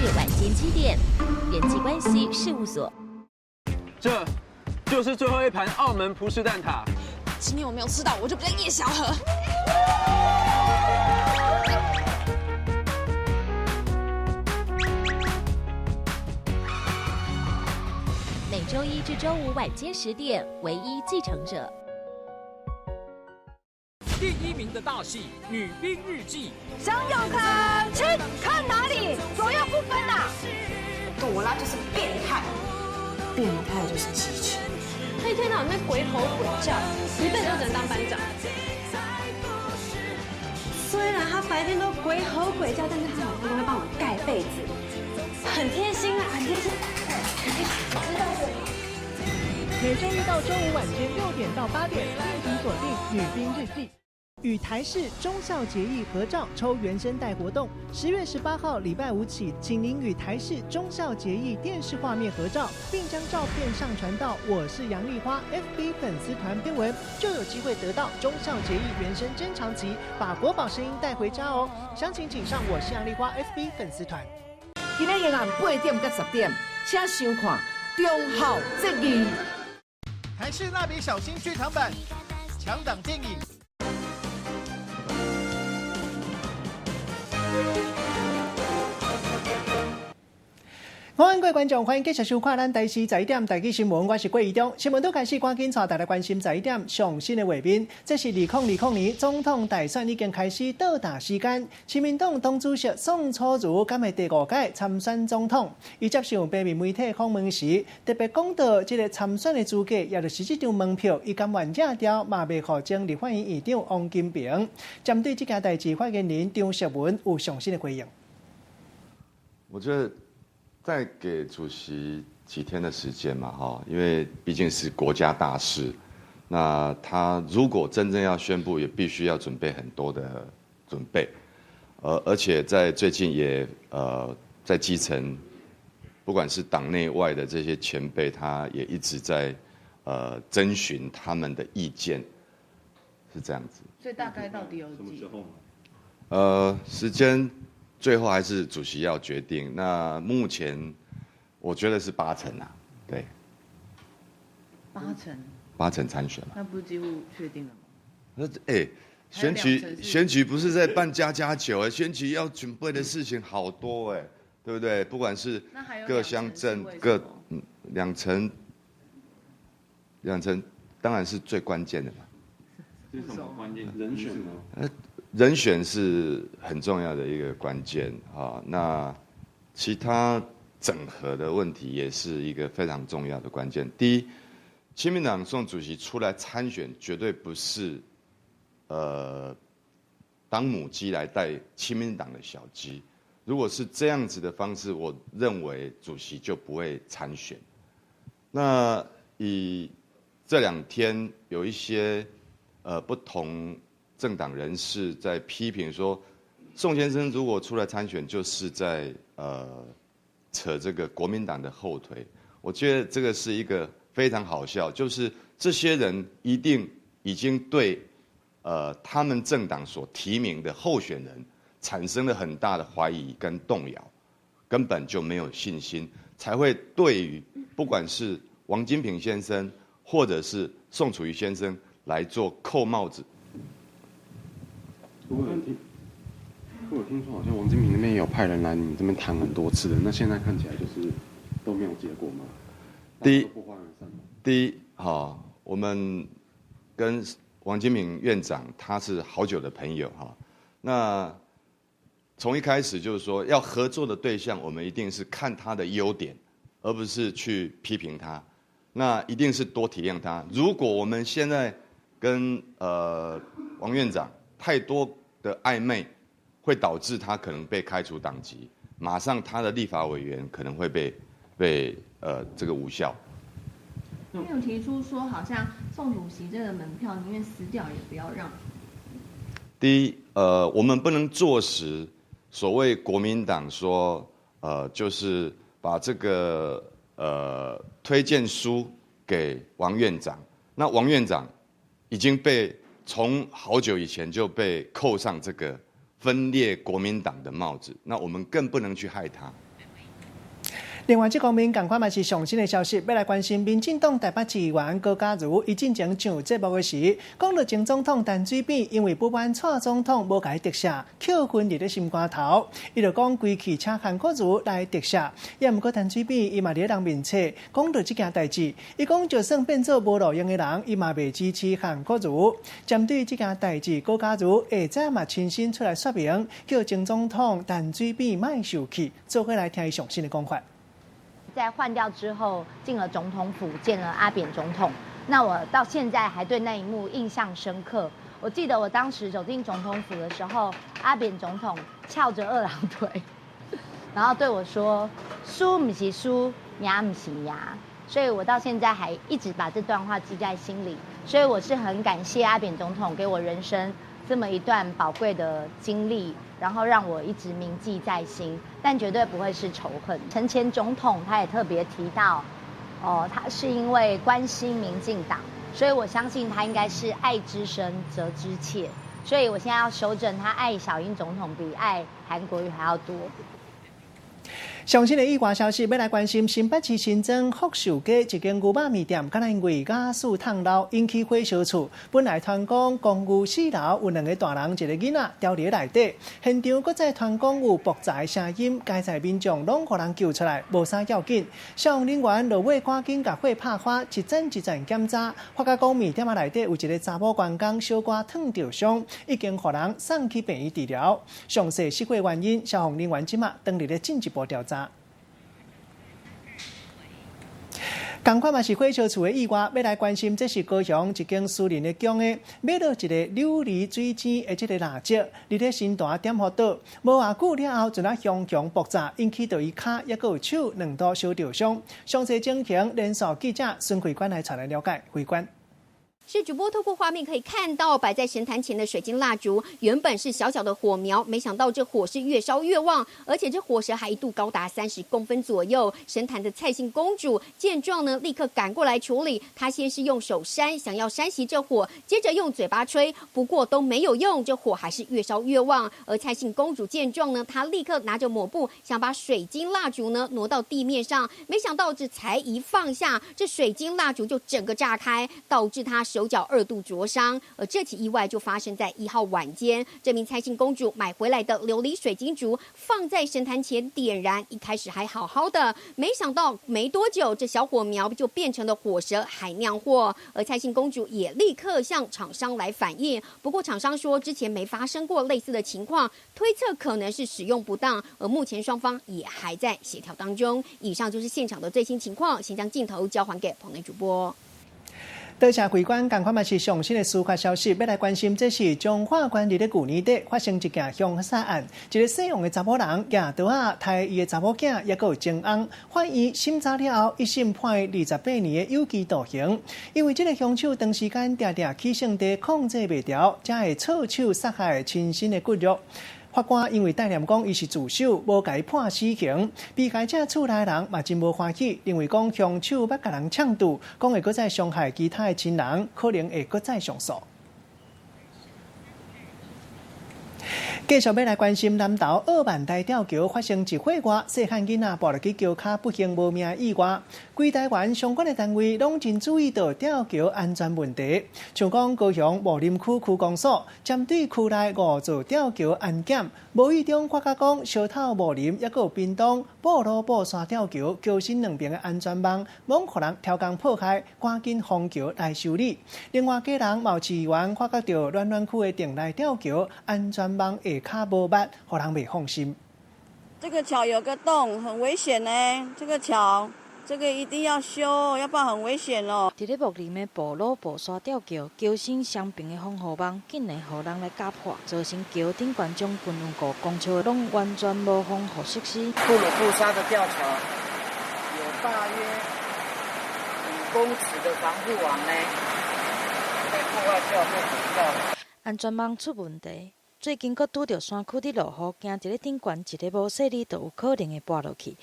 日晚间7点，人际关系事务所。这就是最后一盘澳门葡式蛋挞。今天我没有吃到，我就不叫叶小河。每周一至周五晚间10点，唯一继承者。第一名的大戏《女兵日记》。想有看，请看哪里？左右不分呐。朵拉就是变态，变态就是机器。他一天到晚在鬼吼鬼叫，一辈子都只能当班长。虽然他白天都鬼吼鬼叫，但是他晚上都会帮我盖被子，很贴心啊，很贴心。知道就好。每周一到周五晚间6点到8点，敬请锁定《女兵日记》。与台视忠孝节义合照抽原声带活动，10月18号礼拜五起，请您与台视忠孝节义电视画面合照，并将照片上传到我是杨丽花 FB 粉丝团贴文，就有机会得到忠孝节义原声珍藏集，把国宝声音带回家哦。详情请上我是杨丽花 FB 粉丝团。今日夜晚8点到10点，请收看《忠孝节义》。台视蜡笔小新剧场版，强档电影。欢迎各位观众，欢迎继续收看咱台视十一点台语新闻，我是郭怡中。新闻都开始，赶紧带大家关心十一点上新的画面。这是2020年总统大选已经开始倒打时间，亲民党党主席宋楚瑜敢会第五届参选总统？伊接受平面媒体访问时，特别讲到这个参选的资格，也就是这张门票，伊甘愿领掉，嘛袂予前立法院院长王金平。针对这件代志，发言人张淑文有上新的回应。我觉得再给主席几天的时间嘛，哈，因为毕竟是国家大事，那他如果真正要宣布，也必须要准备很多的准备，而且在最近也在基层，不管是党内外的这些前辈，他也一直在征询他们的意见，是这样子。所以大概到底有什么时候？时间。最后还是主席要决定。那目前我觉得是八成啊，对。八成。八成参选。那不是几乎确定了吗？那选举不是在办家家酒哎，选举要准备的事情好多哎，对不对？不管是各乡镇各两层，两层当然是最关键的嘛。这是什么关键？人选吗？人选是很重要的一个关键啊，那其他整合的问题也是一个非常重要的关键。第一，亲民党宋主席出来参选，绝对不是当母鸡来带亲民党的小鸡。如果是这样子的方式，我认为主席就不会参选。那以这两天有一些不同政党人士在批评说，宋先生如果出来参选，就是在扯这个国民党的后腿。我觉得这个是一个非常好笑，就是这些人一定已经对他们政党所提名的候选人产生了很大的怀疑跟动摇，根本就没有信心，才会对于不管是王金平先生或者是宋楚瑜先生来做扣帽子。我有听说，好像王金平那边也有派人来你们这边谈很多次的，那现在看起来就是都没有结果吗？第一，哈，我们跟王金平院长他是好久的朋友哈。那从一开始就是说要合作的对象，我们一定是看他的优点，而不是去批评他。那一定是多体谅他。如果我们现在跟王院长太多的暧昧，会导致他可能被开除党籍，马上他的立法委员可能会被这个无效。你有提出说，好像宋主席这个门票宁愿撕掉也不要让。第一，我们不能坐实所谓国民党说，就是把这个推荐书给王院长，那王院长已经被从好久以前就被扣上这个分裂国民党的帽子，那我们更不能去害他。另外，這方面仝款嘛是上新的消息，欲來關心民進黨台北市議員高嘉瑜，伊進前上節目的時，講著前總統陳水扁因為不滿蔡總統無共伊特赦，扣分佇咧心肝頭，伊就講規氣請韓國瑜來特赦。也毋過陳水扁伊嘛佇咧人面前講著這件代誌，伊講就算變做無路用的人，伊嘛袂支持韓國瑜。針對這件代誌，高嘉瑜下早嘛親身出來說明，叫前總統陳水扁莫受氣，做伙來聽伊上新的講法。在換掉之後，進了總統府見了阿扁總統。那我到現在還對那一幕印象深刻。我記得我當時走進總統府的時候，阿扁總統翹着二郎腿，然後對我說：“輸毋是輸，贏毋是贏。”所以我到現在還一直把這段話記在心裡。所以我是很感謝阿扁總統給我人生這麼一段寶貴的經歷，然後讓我一直銘記在心，但絕對不會是仇恨。陳前總統他也特別提到，哦，他是因為關心民進黨，所以我相信他應該是愛之深責之切。所以我現在要修正，他愛小英總統比愛韓國瑜還要多。上新的意外消息，欲來關心新北市新莊福壽街一間牛肉麵店，敢若因為瓦斯燙漏引起火燒厝。本來傳講公寓四樓有兩个大人，一个囡仔牢佇咧內底，現場閣再傳講有爆炸的聲音，該在民眾攏予人救出來，無啥要緊。消防人員落尾趕緊共火拍花，一層一層檢查，發覺講麵店仔內底有一个查某員工小可燙著傷，已經予人送去病院治療。詳細失火原因，消防人員這馬當佇咧進一步調查。仝款嘛是火燒厝的意外，欲來關心，這是高雄一間私人的宮的買落一個琉璃水晶的這个蠟燭，佇咧神壇點予倒，無偌久了後，就若熊熊爆炸，引起著伊跤抑閣有手兩度燒著傷。詳細情形，連線記者孫慧官來帶來了解。慧官。是主播透過畫面可以看到，擺在神壇前的水晶蠟燭原本是小小的火苗，沒想到這火是越燒越旺，而且這火舌還一度高達30公分左右。神壇的蔡姓公主見狀呢，立刻趕過來處理。她先是用手扇，想要扇熄這火，接着用嘴巴吹，不過都沒有用，這火還是越燒越旺。而蔡姓公主見狀呢，她立刻拿着抹布想把水晶蠟燭呢挪到地面上，沒想到這才一放下，這水晶蠟燭就整個炸開，導致她手腳二度灼傷，而這起意外就發生在1號晚間。這名蔡姓公主買回來的琉璃水晶燭放在神壇前點燃，一開始還好好的，沒想到沒多久，這小火苗就變成了火舌，還釀禍。而蔡姓公主也立刻向廠商來反映，不過廠商說之前沒發生過類似的情況，推測可能是使用不當。而目前雙方也還在協調當中。以上就是現場的最新情況，先將鏡頭交還給棚內主播。多謝貴官，仝款嘛是上新的司法消息，欲來關心，這是彰化縣佇咧舊年底發生一件兇殺案，一个姓王的查某人舉刀仔刣伊的查某囝，抑閣有情翁，法院審查了後，一審判伊28年的有期徒刑。因為這个兇手長時間定定起性地控制袂牢，才會錯手殺害親身的骨肉。法官因為帶念講伊是自首，無共伊判死刑。被害者厝內人嘛真無歡喜，認為講兇手欲共人搶賭，講會閣再傷害其他的親人，可能會閣再上訴。繼續欲來關心南投澳萬台吊橋發生一火外，細漢囡仔跋落去橋跤不幸無命意外。規台灣相關的單位攏真注意著吊橋安全問題，像講高雄武林區區公所針對區內五座吊橋安檢，無意中發覺講小透武林抑閣有屏東布魯布山吊橋橋身兩邊的安全網，罔予人超工破開，趕緊封橋來修理。另外，家人嘛有市議員發覺著暖暖區的定內吊橋安全網下跤無密，予人袂放心。這個橋有個洞，很危險呢。這個橋，這個一定要修，要不然很危險哦。佇咧木林的布魯布山吊橋，橋身雙邊的防護網竟然予人來咬破，造成橋頂懸將近有5公尺，攏完全無防護設施。布魯布山的吊橋有大約5公尺的防護網呢，被破壞掉，被毀掉了。安全網出問題。最近閣拄著山區佇落雨，驚佇咧頂懸一个無細膩，就有可能會跋落去，予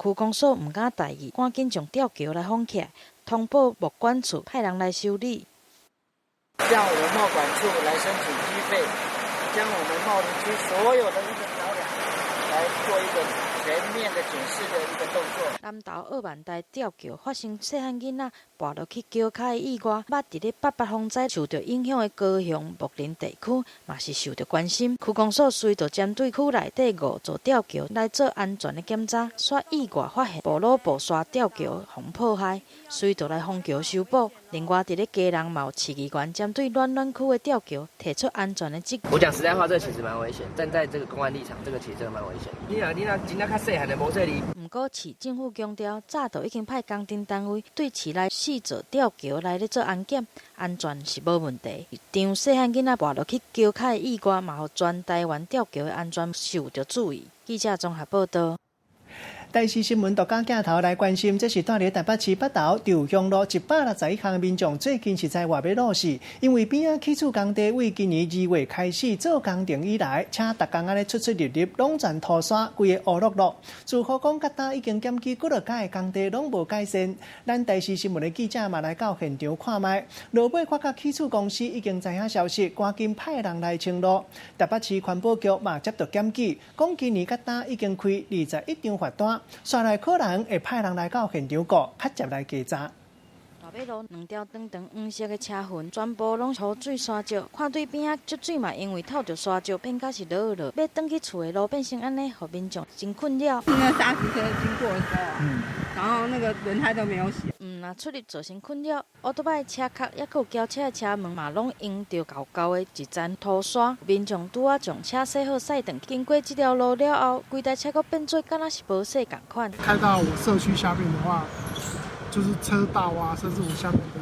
區公所毋敢大意，趕緊將吊橋來封起來，通報木管處派人來修理。向我們貿管處來申請經費，將我們茂林區所有的一個橋梁來做一個。全面的檢視的一個動作。南投澳萬大吊橋發生細漢囡仔跋落去橋跤的意外，捌佇咧八八風災受著影響的高雄木林地區，嘛是受著關心。區公所隨著針對區內底五座吊橋來做安全的檢查，煞意外發現布魯布沙吊橋予破壞，隨著來封橋修補。另外，佇咧基隆嘛有市議員針對暖暖區的吊橋提出安全的質疑。我講實在話，這個其實蠻危險。站在這個公安立場，這個其實真的蠻危險。你若真正較細漢的無細膩。毋過市政府強調，早就已經派工程單位對市內四座吊橋來咧做安檢，安全是無問題。當細漢囡仔跋落去橋跤的意外，嘛予全台灣吊橋的安全受著注意。記者綜合報導。台視新聞獨家鏡頭來關心，這是蹛佇台北市北投稻香路161巷民眾最近實在活欲落死，因為邊仔起厝工地為今年2月開始做工程以來，車逐工按呢出出入入，攏全塗沙，規个烏落落。住戶講，佮今已經檢舉幾落擺的工地攏無改善。咱台視新聞的記者嘛來到現場看覓，落尾發覺起厝公司已經知影消息，趕緊派人來清路。台北市環保局嘛接到檢舉，講今年佮今已經開21張罰單。煞來可能會派人來到現場顧，較捷來稽查。大馬路兩條長長黃色的車痕，全部攏塗水沙石，看對邊仔積水嘛，因為透著沙石變甲是落落，欲轉去厝的路變成按呢，予民眾真困擾。那砂石車經過的時候，然後那個輪胎都沒有洗。毋若出入造成困擾，歐多擺車殼，抑閣有轎車的車門嘛，攏用著厚厚的一層塗沙。民眾拄仔將車洗好駛轉，經過這條路了後，規台車閣變做敢若是無洗仝款。開到我社區下面的話，就是車道啊，甚至我下面的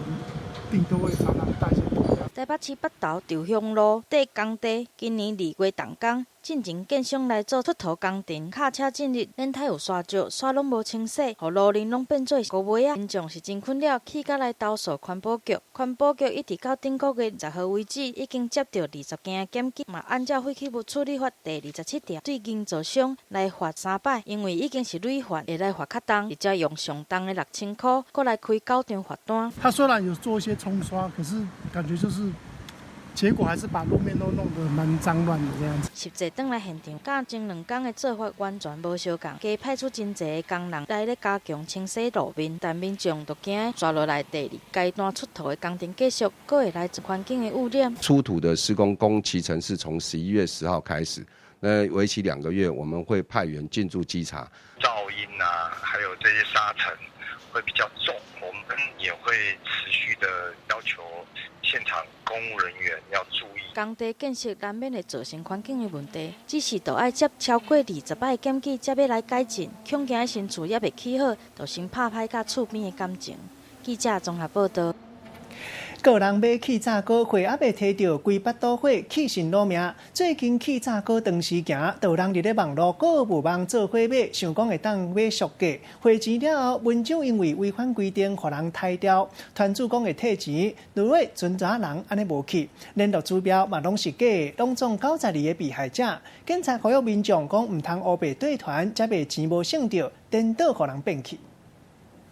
地都會常常帶些土。台北市北投稻香路底工地今年2月動工，進前建商來做出塗工程，卡車進入，輪胎有沙石，沙攏無清洗，予路面攏變做烏尾仔，民眾是真困擾，去甲來投訴環保局，環保局一直到頂個月10號為止，已經接著20件檢舉，嘛按照廢棄物處理法第27條，對營造商來罰三擺，因為已經是累犯，會來罰較重，直接用上重的6000箍，閣來開9張罰單。他雖然有做一些沖刷，可是感覺就是。結果還是把路面都弄得蠻髒亂的這樣子。實際轉來現場，佮前兩工的做法完全無相仝，加派出真濟的工人來咧加強清洗路面，但民眾就驚紲落來第二階段出土的工程繼續，閣會來環境的污染。出土的施工工期程是從11月10號開始，那為期2個月，我們會派員進駐稽查。噪音啊，還有這些沙塵會比較重，我們也會持續的要求現場工務人員要注意。工地建設難免會造成環境的問題，只是著愛接超過20擺檢舉，才欲來改進。恐驚新厝猶未起好，就先拍歹佮厝邊的感情。記者綜合報導。個人買氣炸鍋，貨猶未提著，規腹肚火，氣性攞命。最近氣炸鍋當時行，就有人佇咧網路購物網做伙買，想講會當買俗價，匯錢了後，文章因為違反規定，予人刣掉。團主講會退錢，如果船閘人按呢無去，聯絡資料嘛攏是假的，攏總92個被害者。警察呼籲民眾講，毋通烏白綴團，才袂錢無省著，顛倒予人騙去。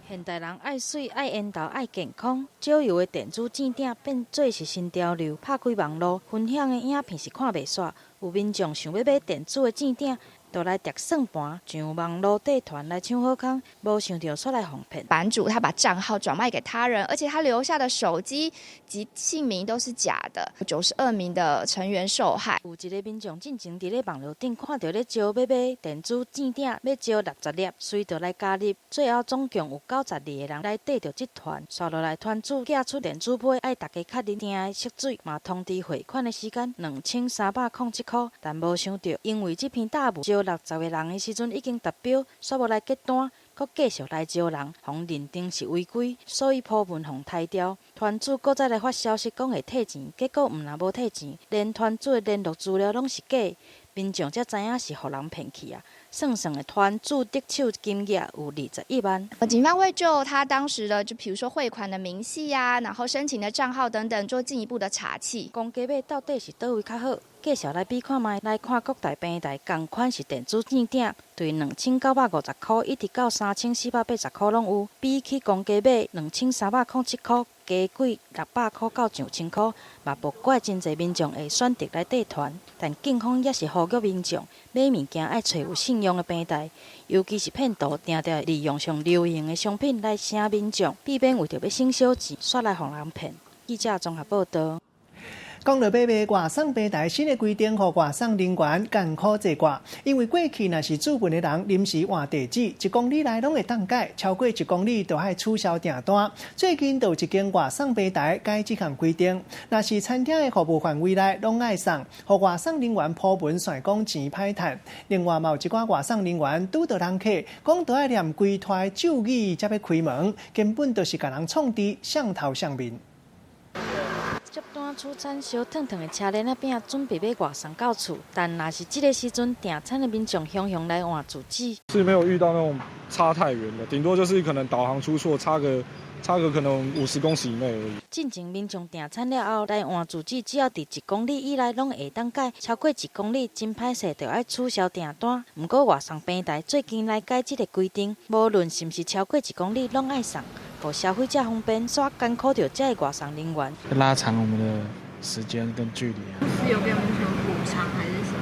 現代人愛媠、愛緣投、愛健康，少油的電子煎鼎變做是新潮流。拍開網路分享的影片是看袂煞，有民眾想欲買電子的煎鼎，就來疊算盤，上網路綴團來搶好康，無想著煞來予騙。版主他把賬號轉賣給他人，而且他留下的手機及姓名都是假的。92名的成員受害。有一個民眾進前佇咧網路頂看著咧招欲買電子煎鼎，欲招60粒，隨就來加入，最後總共有92個人來綴著這團，紲落來團主寄出電子批，愛大家確認訂的色水，嘛通知匯款的時間2307箍，但無想著因為這篇答文招60個人的時陣已經達標，煞無來結單，閣繼續來招人，予認定是違規，所以鋪文予刣掉。團主閣再來發消息講會退錢，結果毋但無退錢，連團主的聯絡資料攏是假，民眾才知影是予人騙去啊！算算的團主得手金額有21萬。警方會就他當時的就譬如說匯款的明細呀，然後申請的賬號等等做進一步的查緝。講加買到底是佗位較好？繼續來比看覓，來看各大平台仝款是電子正鼎，對2950箍一直到3480箍攏有。比起公家買2307箍，加貴600箍到上千箍，嘛無怪真濟民眾會選擇來塊團。但警方也是呼籲民眾買物件愛揣有信用的平台，尤其是騙徒定定利用上流行的商品來騙民眾，避免為著欲省小錢，煞來予人騙。記者綜合報導。講到買賣外送平台新的規定，予外送人員艱苦坐掛。因為過去若是注文的人臨時換地址，一公里內攏會當改，超過一公里就愛取消訂單。最近就有一間外送平台改這項規定，若是餐廳的服務範圍內攏愛送，予外送人員鋪文算講錢歹趁。另外嘛有一寡外送人員拄著人客，講著愛念規串咒語才欲開門，根本就是共人創治，相頭相面。接單取餐燒燙燙的車鏈仔餅，準備欲外送到厝，但若是這个時陣訂餐的民眾雄雄來換住址，是沒有遇到那種差太遠的，頂多就是可能導航出錯，差個可能50公尺以內而已。進前民眾訂餐了後來換住址，只要佇1公里以內攏會當改，超過一公里真歹勢，就愛取消訂單。毋過外送平台最近來改這个規定，無論是毋是超過一公里，攏愛送。予消費者方便，煞艱苦著這个外送人員。拉長我們的時間跟距離啊。是有給我們什麼補償還是什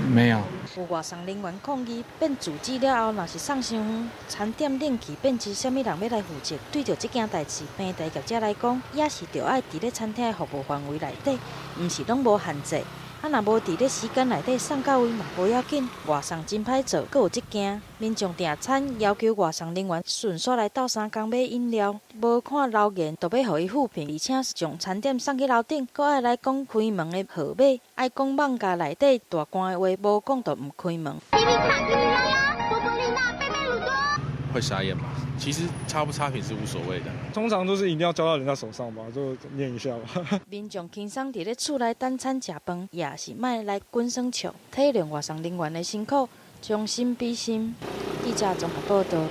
麼？沒有。有外送人員抗議，變住址了後，若是送傷遠，餐點冷去變質，啥物人欲來負責？對著這件代誌，平台業者來講，也是著愛佇咧餐廳的服務範圍內底，毋是攏無限制。啊，若無佇咧時間內底送到位嘛，無要緊。外送真歹做，閣有這驚。民眾訂餐要求外送人員順紲來鬥相共買飲料，無看留言就欲予伊負評，而且將餐點送去樓頂，閣愛來講開門的號碼，愛講網咖內底大官的話，無講就毋開門。會傻眼嗎？其實差不差評是無所謂的。通常都是一定要交到人家手上吧，就念一下吧。民眾輕鬆佇咧厝內等餐食飯，也是莫來滾耍笑，體諒外送人員的辛苦，將心比心。記者綜合報導。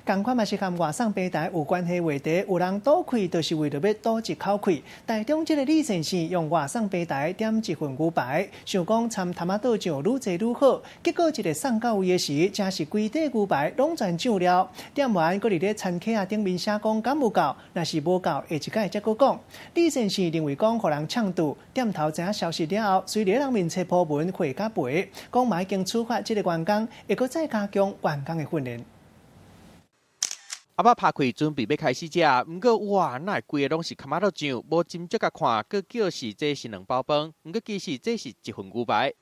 仝款嘛是和外送平台有關係話題，有人賭氣就是為著欲賭一口氣。台中這个李先生用外送平台點一份牛排，想講摻苧仔醬愈濟愈好，結果一个送到位的時，真是規塊牛排攏全醬料。店員閣佇咧餐卡仔頂面寫講敢有夠，若是無夠，下一擺才閣講。李先生認為講予人嗆住，店頭知影消息了後，隨佇人面前鋪文回甲賠，講嘛已經處罰這个員工，會閣再加強員工的訓練。盒仔拍開，準備欲開始食，毋過哇，哪會規个攏是苧仔醬，無斟酌共看，閣叫是這是兩包飯，毋過其實這是一份牛排。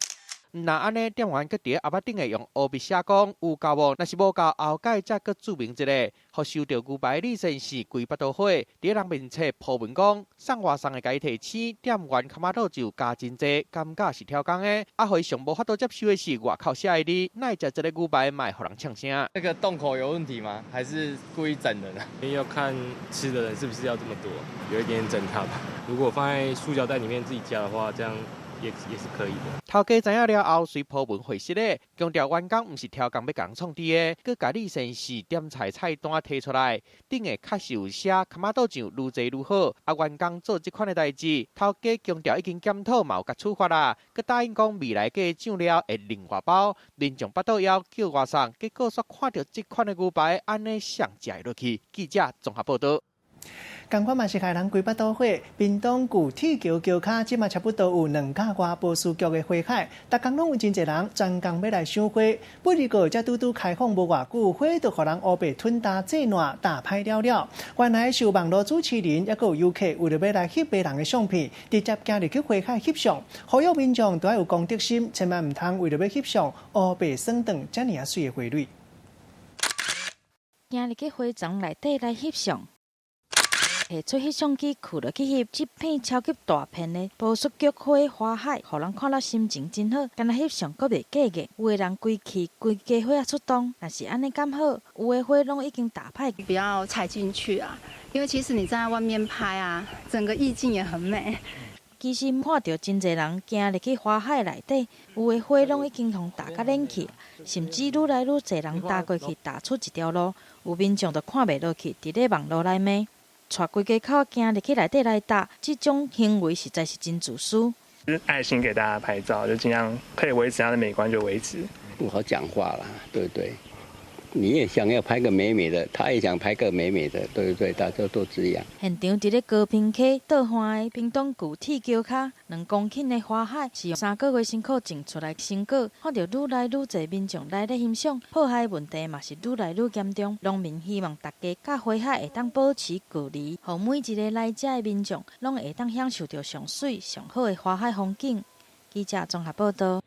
若按呢，店員閣佇盒仔頂下用烏筆寫講有夠無？若是無夠，後擺才閣註明一下。予收著牛排李先生規腹肚火，佇人面前鋪文講送外送的共伊提醒，店員苧仔醬加真濟，感覺是超工的。啊，予伊上無法度接受的是外口寫的字，哪會食這个牛排嘛會予人嗆聲？那個洞口有問題嗎？還是故意整人啊？要看吃的人是不是要這麼多，有一點整他吧。如果放在塑膠袋裡面自己加的話，這樣。也是可以的。頭家知影了後，隨鋪文回實咧，強調員工毋是超工欲共人創治的，閣共李先生點菜菜單提出來，頂下確實有寫苧仔醬愈濟愈好。啊，員工做這款的代誌，頭家強調已經檢討嘛有共處罰啦，閣答應講未來加醬料會另外包。民眾腹肚枵叫外送，結果煞看著這款的牛排，按呢誰食會落去？記者綜合報導。仝款嘛是害人規腹肚火，屏東舊鐵橋橋跤，這馬差不多有2甲外波斯菊的花海，逐工攏有真濟人專工欲來賞花。不過才拄拄開放無偌久，花就予人烏白吞焦做爛，焦歹了了。原來是有網路主持人，抑閣有遊客為著欲來翕別人的相片，直接行入去花海翕相。呼籲民眾著愛有公德心，千萬毋通為著欲翕相，烏白損斷遮爾仔媠的花蕊。行入去花叢內底來翕相。提出翕相機，囥落去翕，這片超級大片的波斯菊花花海，予人看了心情真好。干焦翕相，閣袂過癮。有的人規氣規家伙仔出動，若是按呢敢好？有的花攏已經焦歹。不要踩進去啊，因為其實你站在外面拍啊，整個意境也很美。其實看著真濟人行入去花海內底，有的花攏已經予焦甲爛去，甚至愈來愈濟人踏過去，踏出一條路，有民眾就看袂落去，佇咧網路內罵。帶規家口行入去內底來踏，這種行為實在是真自私。愛心給大家拍照，就盡量可以維持它的美觀就維持。不好講話啦，對不對？你也想要拍個美美的，他也想拍個美美的，對不對？大家都這樣。現場佇咧高屏溪倒岸的屏東舊鐵橋跤2公頃的花海，是用3個月辛苦種出來成果，看著愈來愈濟民眾來咧欣賞，破壞問題嘛是愈來愈嚴重。農民希望大家佮花海會當保持距離，予每一个來遮的民眾攏會當享受著上媠上好的花海風景。記者綜合報道。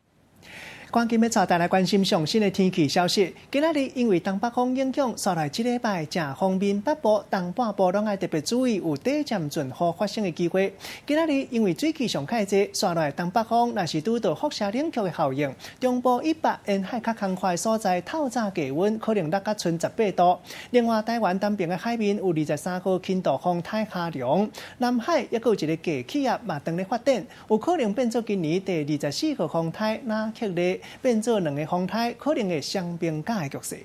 趕緊欲帶大家來關心上新的天氣消息。今仔日因為東北風影響，紲來這禮拜誠鋒面北部、東半部攏愛特別注意有短暫陣雨發生的機會。今仔日因為水汽上較濟，紲來東北風若是拄著輻射冷卻的效應，中部以北沿海較空曠的所在，透早低溫可能落甲賰18度。另外，台灣東邊的海面有23號輕度風台哈龍，南海猶閣有一個低氣壓嘛當咧發展，有可能變做今年第24號風台納克麗。變做兩个風台，可能會傷兵甲的局勢。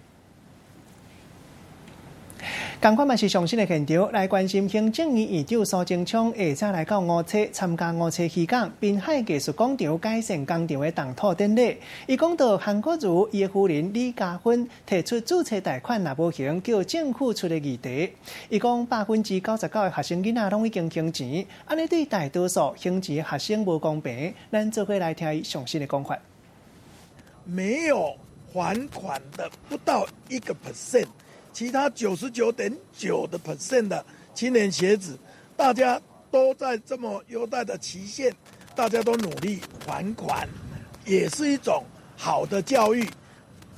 仝款嘛是上新的現場，來關心行政院院長蘇貞昌下晝來到梧棲參加梧棲漁港濱海藝術廣場改善工程的動土典禮。伊講到韓國瑜伊的夫人李嘉芬提出注冊貸款若無還，叫政府出的議題。伊講99%的學生囡仔攏已經還錢，按呢對大多數還錢的學生無公平。咱做伙來聽伊上新的講法。沒有還款的不到1個 percent，其他99.9的 percent 的青年學子，大家都在這麼優待的期限，大家都努力還款，也是一種好的教育。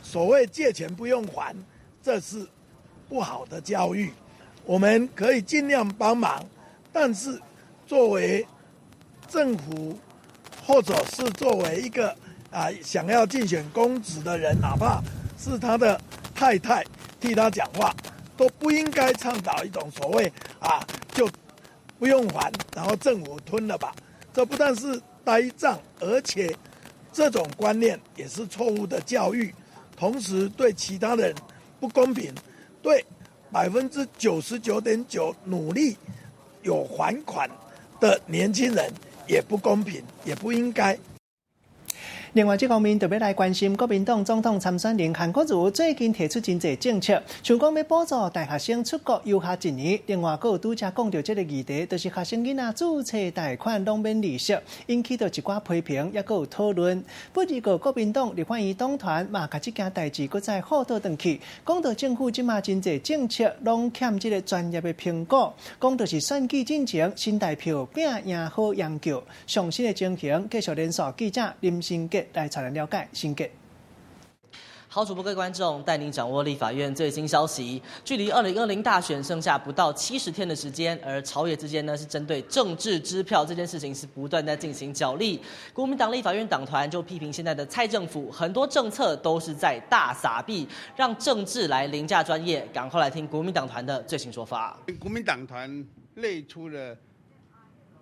所謂借錢不用還，這是不好的教育。我們可以盡量幫忙，但是作為政府，或者是作為一個想要競選公職的人，哪怕是他的太太替他講話，都不應該倡導一種所謂就不用還，然後政府吞了吧。這不但是呆賬，而且這種觀念也是錯誤的教育，同時對其他人不公平，對99.9%努力有還款的年輕人也不公平，也不應該。另外，這方面特別來關心國民黨總統參選人韓國瑜最近提出真濟政策，像講欲補助大學生出國遊學一年。另外，閣有拄才講著這个議題，就是學生囡仔注冊貸款攏免利息，引起著一寡批評，猶閣有討論。不過，國民黨立法院黨團嘛，共這件代誌閣再報倒轉去，講著政府這馬真濟政策攏欠這个專業的評估，講著是選舉進前新台票拼贏好研究。上新的情形，繼續連線記者林新傑來帶咱了解。新傑。好，主播各位觀眾，帶您掌握立法院最新消息。距離2020大選剩下不到70天的時間，而朝野之間呢是針對政治支票這件事情是不斷在進行角力。國民黨立法院黨團就批評現在的蔡政府很多政策都是在大撒幣，讓政治來凌駕專業。趕快來聽國民黨團的最新說法。國民黨團列出了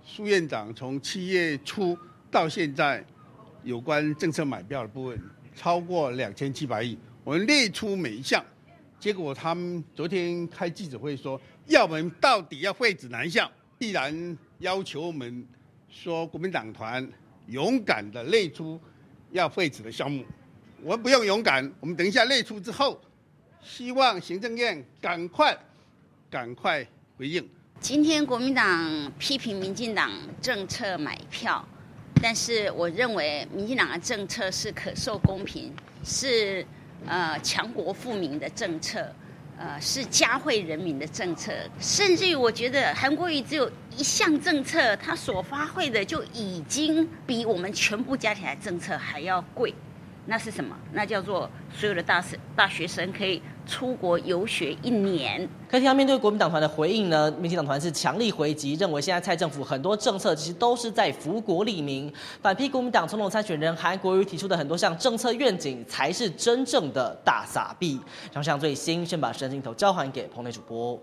蘇院長從7月初到現在有關政策買票的部分。超過2700億，我們列出每一項，結果他們昨天開記者會說，要我們到底要廢止哪一項？既然要求我們說國民黨團勇敢的列出要廢止的項目，我們不用勇敢，我們等一下列出之後，希望行政院趕快、趕快回應。今天國民黨批評民進黨政策買票。但是我認為民進黨的政策是可受公平，是強國富民的政策，是嘉惠人民的政策。甚至於我覺得韓國瑜只有一項政策，他所發揮的就已經比我們全部加起來政策還要貴。那是什麼？那叫做所有的大學生可以出國遊學一年。可以聽到面對國民黨團的回應呢，民進黨團是強力回擊，認為現在蔡政府很多政策其實都是在福國利民，反批國民黨總統參選人韓國瑜提出的很多項政策願景才是真正的大撒幣。上最新，先把時間鏡頭交還給棚內主播。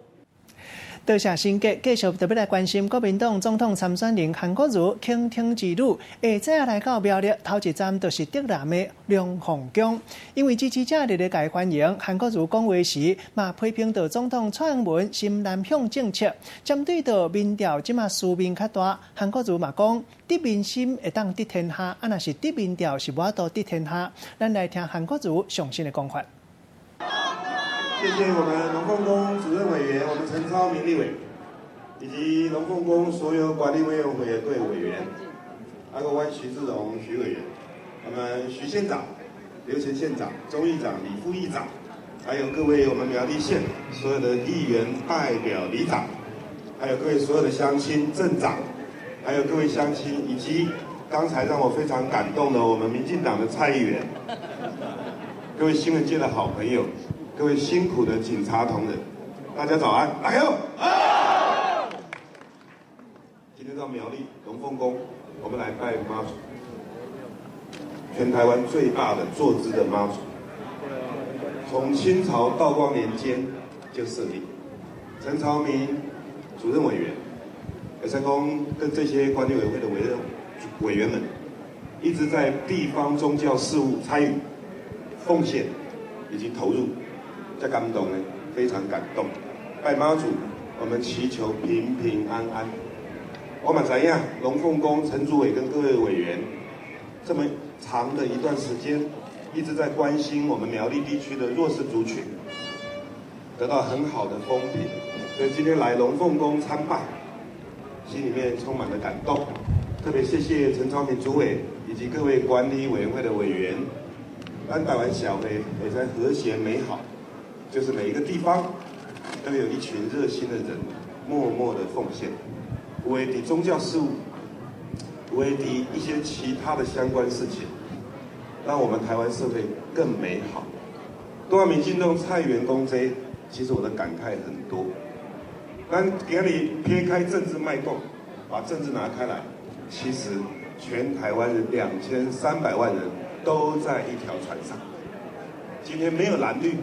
多謝新杰，繼續特別來關心國民黨總統參選人韓國瑜傾聽之旅，下早來到苗栗，頭一站就是竹南的龍鳳宮，因為支持者熱烈共伊歡迎。韓國瑜講話時，嘛批評著總統蔡英文新南向政策，針對著民調這馬輸面較大，韓國瑜嘛講得民心會當得天下，啊若是得民調是無法度得天下。咱來聽韓國瑜上新的講法。謝謝我們龍鳳宮主任委員，我們陳超明立委，以及龍鳳宮所有管理委員會的各位委員，阿個阮徐志榮徐委員，我們徐縣長、劉前縣長、鍾議長、李副議長，還有各位我們苗栗縣所有的議員代表、里長，還有各位所有的鄉親、鎮長，還有各位鄉親，以及剛才讓我非常感動的我們民進黨的蔡議員，各位新聞界的好朋友。各位辛苦的警察同仁，大家早安！來喲！今天到苗栗龍鳳宮，我們來拜媽祖，全台灣最大的坐姿的媽祖，從清朝道光年間就設立。陳朝明主任委員，陳公跟這些管理委員會的委員們，一直在地方宗教事務參與、奉獻以及投入。在感動呢，非常感動。拜媽祖，我們祈求平平安安。我嘛知影，龍鳳宮陳主委跟各位委員，這麼長的一段時間，一直在關心我們苗栗地區的弱勢族群，得到很好的風評。所以今天來龍鳳宮參拜，心裡面充滿了感動。特別謝謝陳超明主委以及各位管理委員會的委員，咱台灣社會會使和諧美好。就是每一個地方都有一群熱心的人，默默的奉獻，為的宗教事務，為的一些其他的相關事情，讓我們台灣社會更美好。拄仔民進黨蔡員講這，其實我的感慨很多。但今日撇開政治脈動，把政治拿開來，其實全台灣人2300萬人都在一條船上。今天沒有藍綠。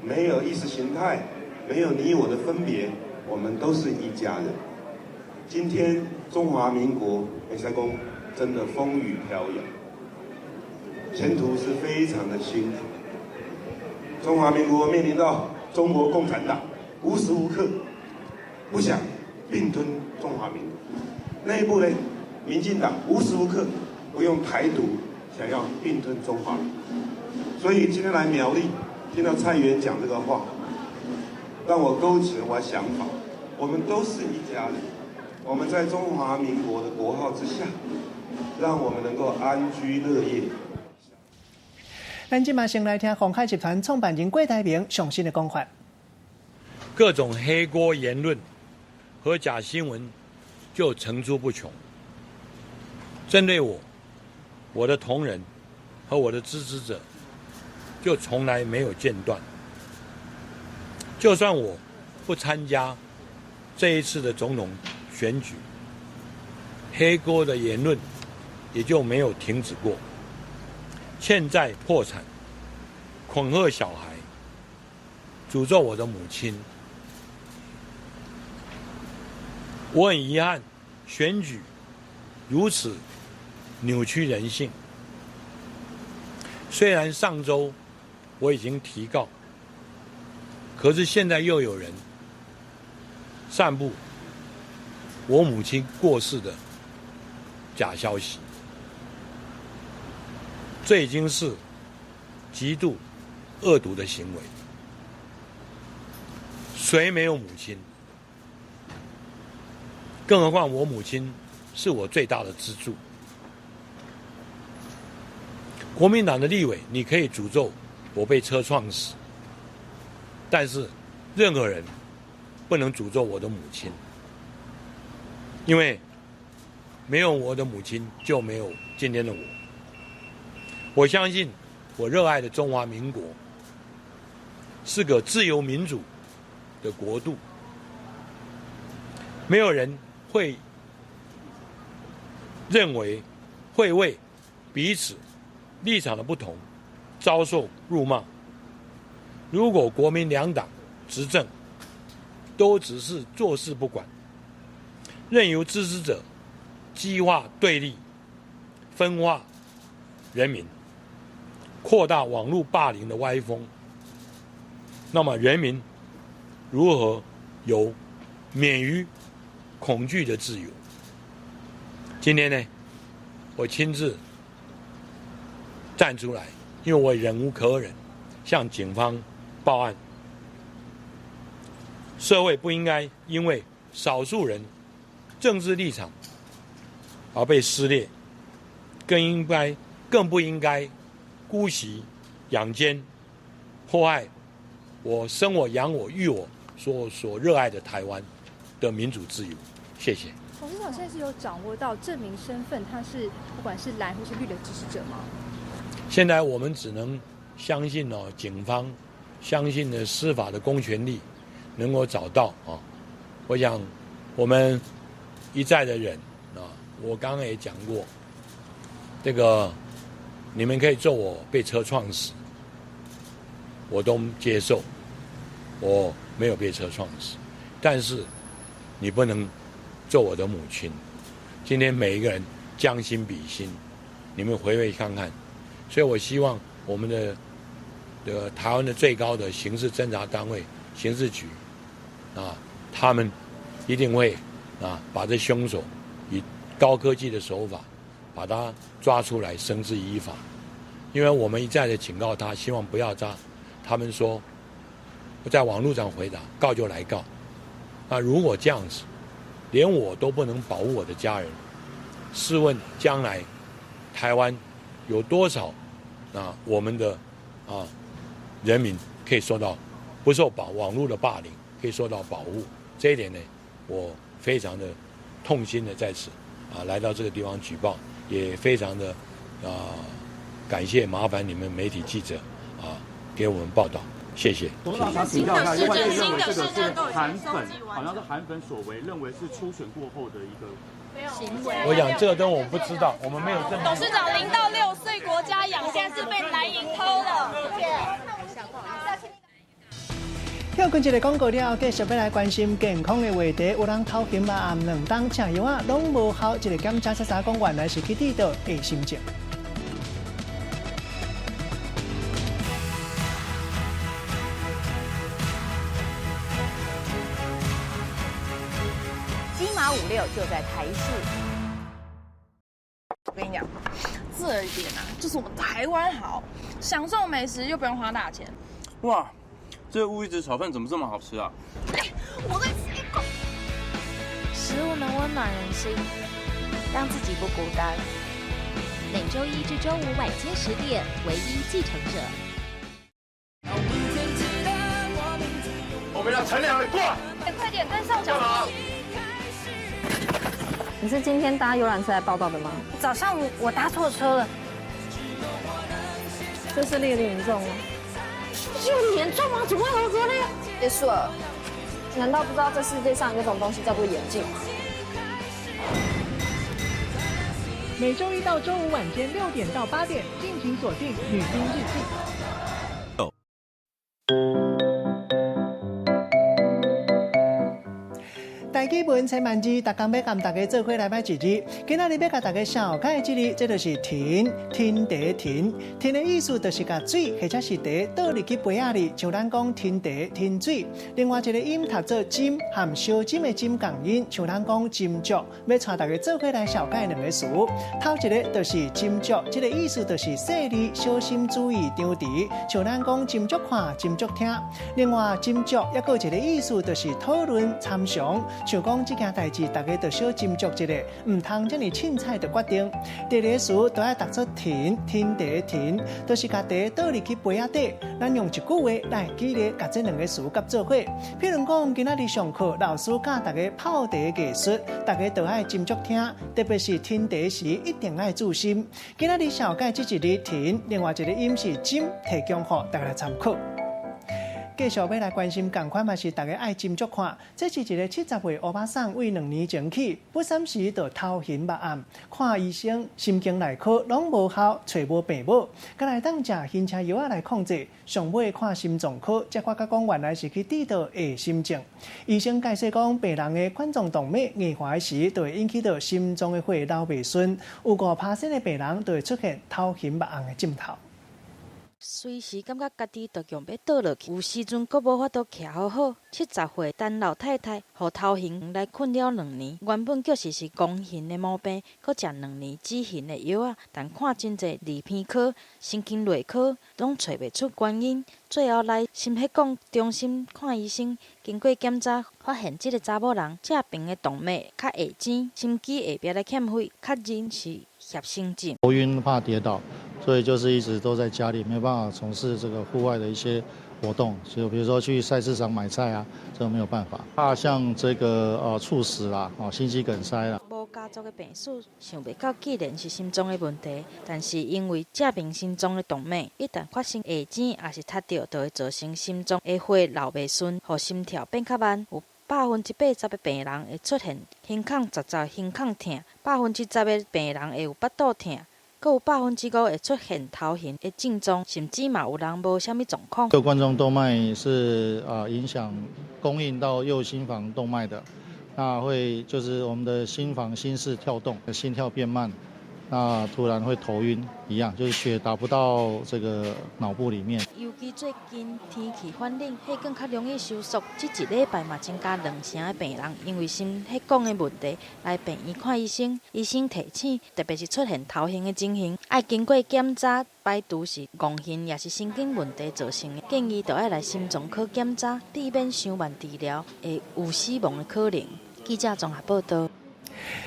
沒有意識形態，沒有你我的分別，我們都是一家人。今天中華民國會使講真的風雨飄搖，前途是非常的辛苦。中華民國面臨到中國共產黨無時無刻不想併吞中華民國，內部呢，民進黨無時無刻不用台獨想要併吞中華民國。所以今天來苗栗。聽到蔡議員講這個話，讓我勾起了我的想法。我們都是一家人，我們在中華民國的國號之下，讓我們能夠安居樂業。咱這馬先來聽鴻海集團創辦人郭台銘上新的講法。各種黑鍋言論和假新聞就層出不窮，針對我、我的同仁和我的支持者，就從來沒有間斷。就算我不參加這一次的總統選舉，黑鍋的言論也就沒有停止過。欠債破產，恐嚇小孩，詛咒我的母親。我很遺憾，選舉如此扭曲人性。雖然上週我已經提告，可是現在又有人散布我母親過世的假消息，這已經是極度惡毒的行為。誰沒有母親？更何況我母親是我最大的支柱。國民黨的立委，你可以詛咒我被車撞死，但是任何人不能詛咒我的母親，因為沒有我的母親，就沒有今天的我。我相信我熱愛的中華民國是個自由民主的國度，沒有人會認為會為彼此立場的不同遭受辱罵。如果國民兩黨執政，都只是坐視不管，任由支持者激化對立、分化人民、擴大網絡霸凌的歪風，那麼人民如何有免於恐懼的自由？今天呢，我親自站出來，因為我忍無可忍，向警方報案。社會不應該因為少數人政治立場而被撕裂，更不應該姑息養奸，迫害我生我養我育我所熱愛的台灣的民主自由。謝謝。董事長現在是有掌握到證明身份，他是不管是藍或是綠的支持者嗎？現在我們只能相信哦，警方，相信的司法的公權力能夠找到啊。我想我們一再的忍啊，我剛剛也講過，這個你們可以咒我被車撞死，我都接受，我沒有被車撞死，但是你不能做我的母親。今天每一個人將心比心，你們回味看看。所以我希望我們的這個台灣的最高的刑事偵查單位刑事局啊，他們一定會啊把這兇手以高科技的手法把他抓出來，繩之以法。因為我們一再的警告他，希望不要抓。他們說在網絡上回答，告就來告。那如果這樣子，連我都不能保護我的家人，試問將來台灣有多少啊我們的啊人民可以受到不受網絡的霸凌，可以受到保護？這一點呢，我非常的痛心的在此啊來到這個地方舉報，也非常的啊感謝麻煩你們媒體記者啊給我們報道。謝謝。董事長想請教一下，因為認為這個是韓粉，好像是韓粉所為，認為是初選過後的一個行為。我想這個東西我不知道，我們沒有證據。董事長0到6歲國家養，現在是被藍營偷了。跳過一个广告了，继续欲来关心健康的话题。有人头晕啊，暗两当食药啊，拢无效。一个检查才知讲，原来是去得到狭心症。金马56就在台视。我跟你讲，这一点啊，就是我们台湾好，享受美食又不用花大钱。哇，这个乌鱼子炒饭怎么这么好吃啊？哎，我再吃一口。食物能温暖人心，让自己不孤单。每周一至周五晚间10点，唯一继承者。我们要乘凉的过来。哎，快点跟上脚步。你是今天搭游览车来报到的吗？早上我搭错车了。这是列严重吗？有严重吗？怎么会合格呢？结束了。难道不知道这世界上有种东西叫做眼镜吗？每周一到周五晚间6点到8点，敬请锁定《女兵日记》。台语文千万字，逐工欲共大家做伙来摆一字。今仔日欲共大家绍介的这字，这就是停，停茶停。停的意思就是共水或者是茶倒入去杯仔里，像咱讲停茶、停水。另外一个音读做斟，含小斟的斟仝音，像咱讲斟酌。欲带大家做伙来绍介两个词。头一个就是斟酌，这个意思就是细腻、小心、注意、张弛，像咱讲斟酌看、斟酌听。另外斟酌抑阁有一个意思就是讨论、参详。像讲这件代志，大家就小斟酌一下，毋通这么凊彩就决定。第二个词都爱读做停，停茶停，就是共茶倒入去杯仔底。咱用一句话来举例，共这两个词合做伙。譬如讲，今仔日上课，老师教大家泡茶艺术，大家都爱斟酌听，特别是停茶时一定爱注心。今仔日绍介这一字停，另外一个音是斟，提供予大家来参考。继续欲来关心仝款嘛是大家爱斟酌看。这是一个70岁欧巴桑，为2年前起，不三时就头晕目暗，看医生、神经内科攏无效，揣无病母，閣來當食晕車藥仔來控制，上尾看心臟科，才發覺講原來是去得著狹心症。醫生解釋講，病人的冠狀動脈硬化時，就會引起著心臟的血流袂順，有5%的病人就會出現頭暈目暗的症頭。隨時感覺家己就強欲倒落去，有時陣閣無法度徛好好。70歲陳老太太，予頭暈來困擾兩年，原本確實是狂眩的毛病，閣食兩年止眩的藥仔，但看真濟兒鼻科、神經內科，攏揣袂出原因。最後來心血管中心看醫生，經過檢查，發現這个查某人這邊的動脈較下淺，心肌下壁咧欠血，確認是狹心症。頭暈怕跌倒。所以就是一直都在家裡，沒辦法從事這個戶外的一些活動，就比如說去菜市場買菜啊，這個沒有辦法。怕像這個猝死啦，哦心肌梗塞啦。無家族的病史，想袂到竟然是心臟的問題。但是因為這邊心臟的動脈一旦發生下淺，抑是塞著，就會造成心臟的血流袂順，予心跳變較慢。有80%的病人會出現胸腔雜雜、胸腔疼；10%的病人會有腹肚疼。閣有5%會出現頭暈的症狀，甚至嘛有人無啥物狀況。右冠狀動脈是啊影響供應到右心房動脈的，那會就是我們的心房心室跳動，心跳變慢，那突然會頭暈一樣，就是血打不到這個腦部裡面。尤其最近天氣反冷，血管較容易收縮。這一禮拜嘛增加兩成的病人因為心血管的問題來病院看醫生。醫生提醒，特別是出現頭暈的情形，愛經過檢查排除是戇眩抑是神經問題造成的，建議就愛來心臟科檢查，避免傷慢治療會有死亡的可能。記者綜合報導。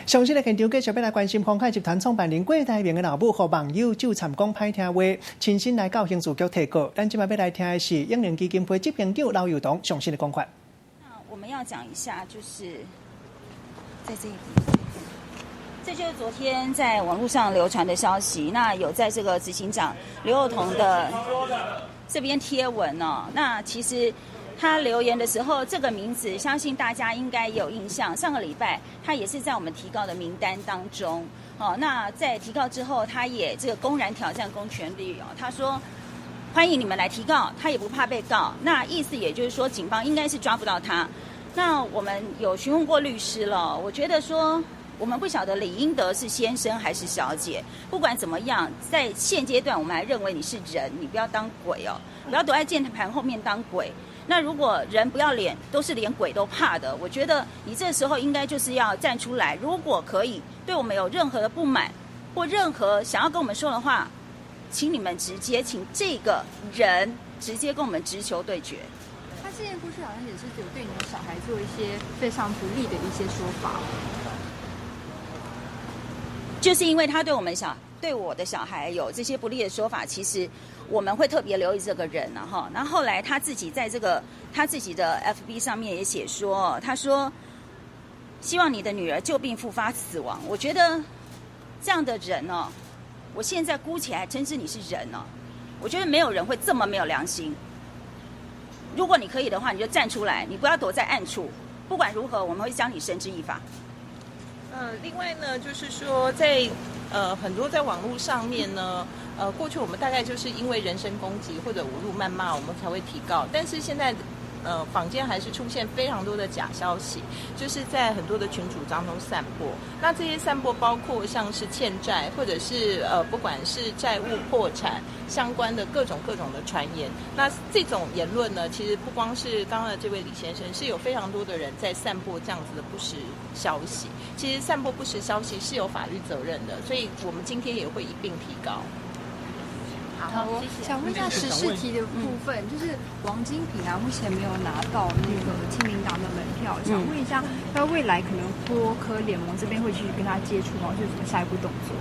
上新的現場繼續欲來關心鴻海集團創辦人郭台銘的老母，予網友咒讖講歹聽話，親身來到刑事局提告。咱這擺欲來聽的是永齡基金會執行長劉幼彤上新的講法。那我們要講一下，就是在這一邊，這就是昨天在網絡上流傳的消息。那有在這個執行長劉幼彤的這邊貼文哦。那其實。他留言的時候，這個名字相信大家應該有印象。上個禮拜他也是在我們提告的名單當中。哦，那在提告之後，他也這個公然挑戰公權力哦。他說歡迎你們來提告，他也不怕被告。那意思也就是說，警方應該是抓不到他。那我們有詢問過律師了，我覺得說我們不曉得李英德是先生還是小姐。不管怎麼樣，在現階段我們還認為你是人，你不要當鬼哦，不要躲在鍵盤後面當鬼。那如果人不要臉，都是連鬼都怕的。我覺得你這時候應該就是要站出來。如果可以，對我們有任何的不滿或任何想要跟我們說的話，請你們直接，請這個人直接跟我們直球對決。他之前過去好像也是有對你的小孩做一些非常不利的一些說法。就是因為他對我們小對我的小孩有這些不利的說法，其實我們會特別留意這個人啊哈。然後後來他自己在這個他自己的 FB 上面也寫說，他說希望你的女兒舊病復發死亡。我覺得這樣的人哦，我現在姑且還稱之你是人哦。我覺得沒有人會這麼沒有良心。如果你可以的話，你就站出來，你不要躲在暗處。不管如何，我們會將你繩之以法。另外呢，就是說在很多在網絡上面呢，過去我們大概就是因為人身攻擊或者侮辱謾罵，我們才會提告。但是現在，坊間還是出現非常多的假消息，就是在很多的群組當中散播。那這些散播包括像是欠債，或者是不管是債務破產相關的各種各種的傳言。那這種言論呢，其實不光是剛剛的這位李先生，是有非常多的人在散播這樣子的不實消息。其實散播不實消息是有法律責任的，所以我們今天也會一併提告。好，想問一下時事題的部分，就是王金平啊，目前沒有拿到那個親民黨的門票，想問一下，那未來可能郭柯聯盟這邊會繼續跟他接觸嗎？就是什麼下一步動作？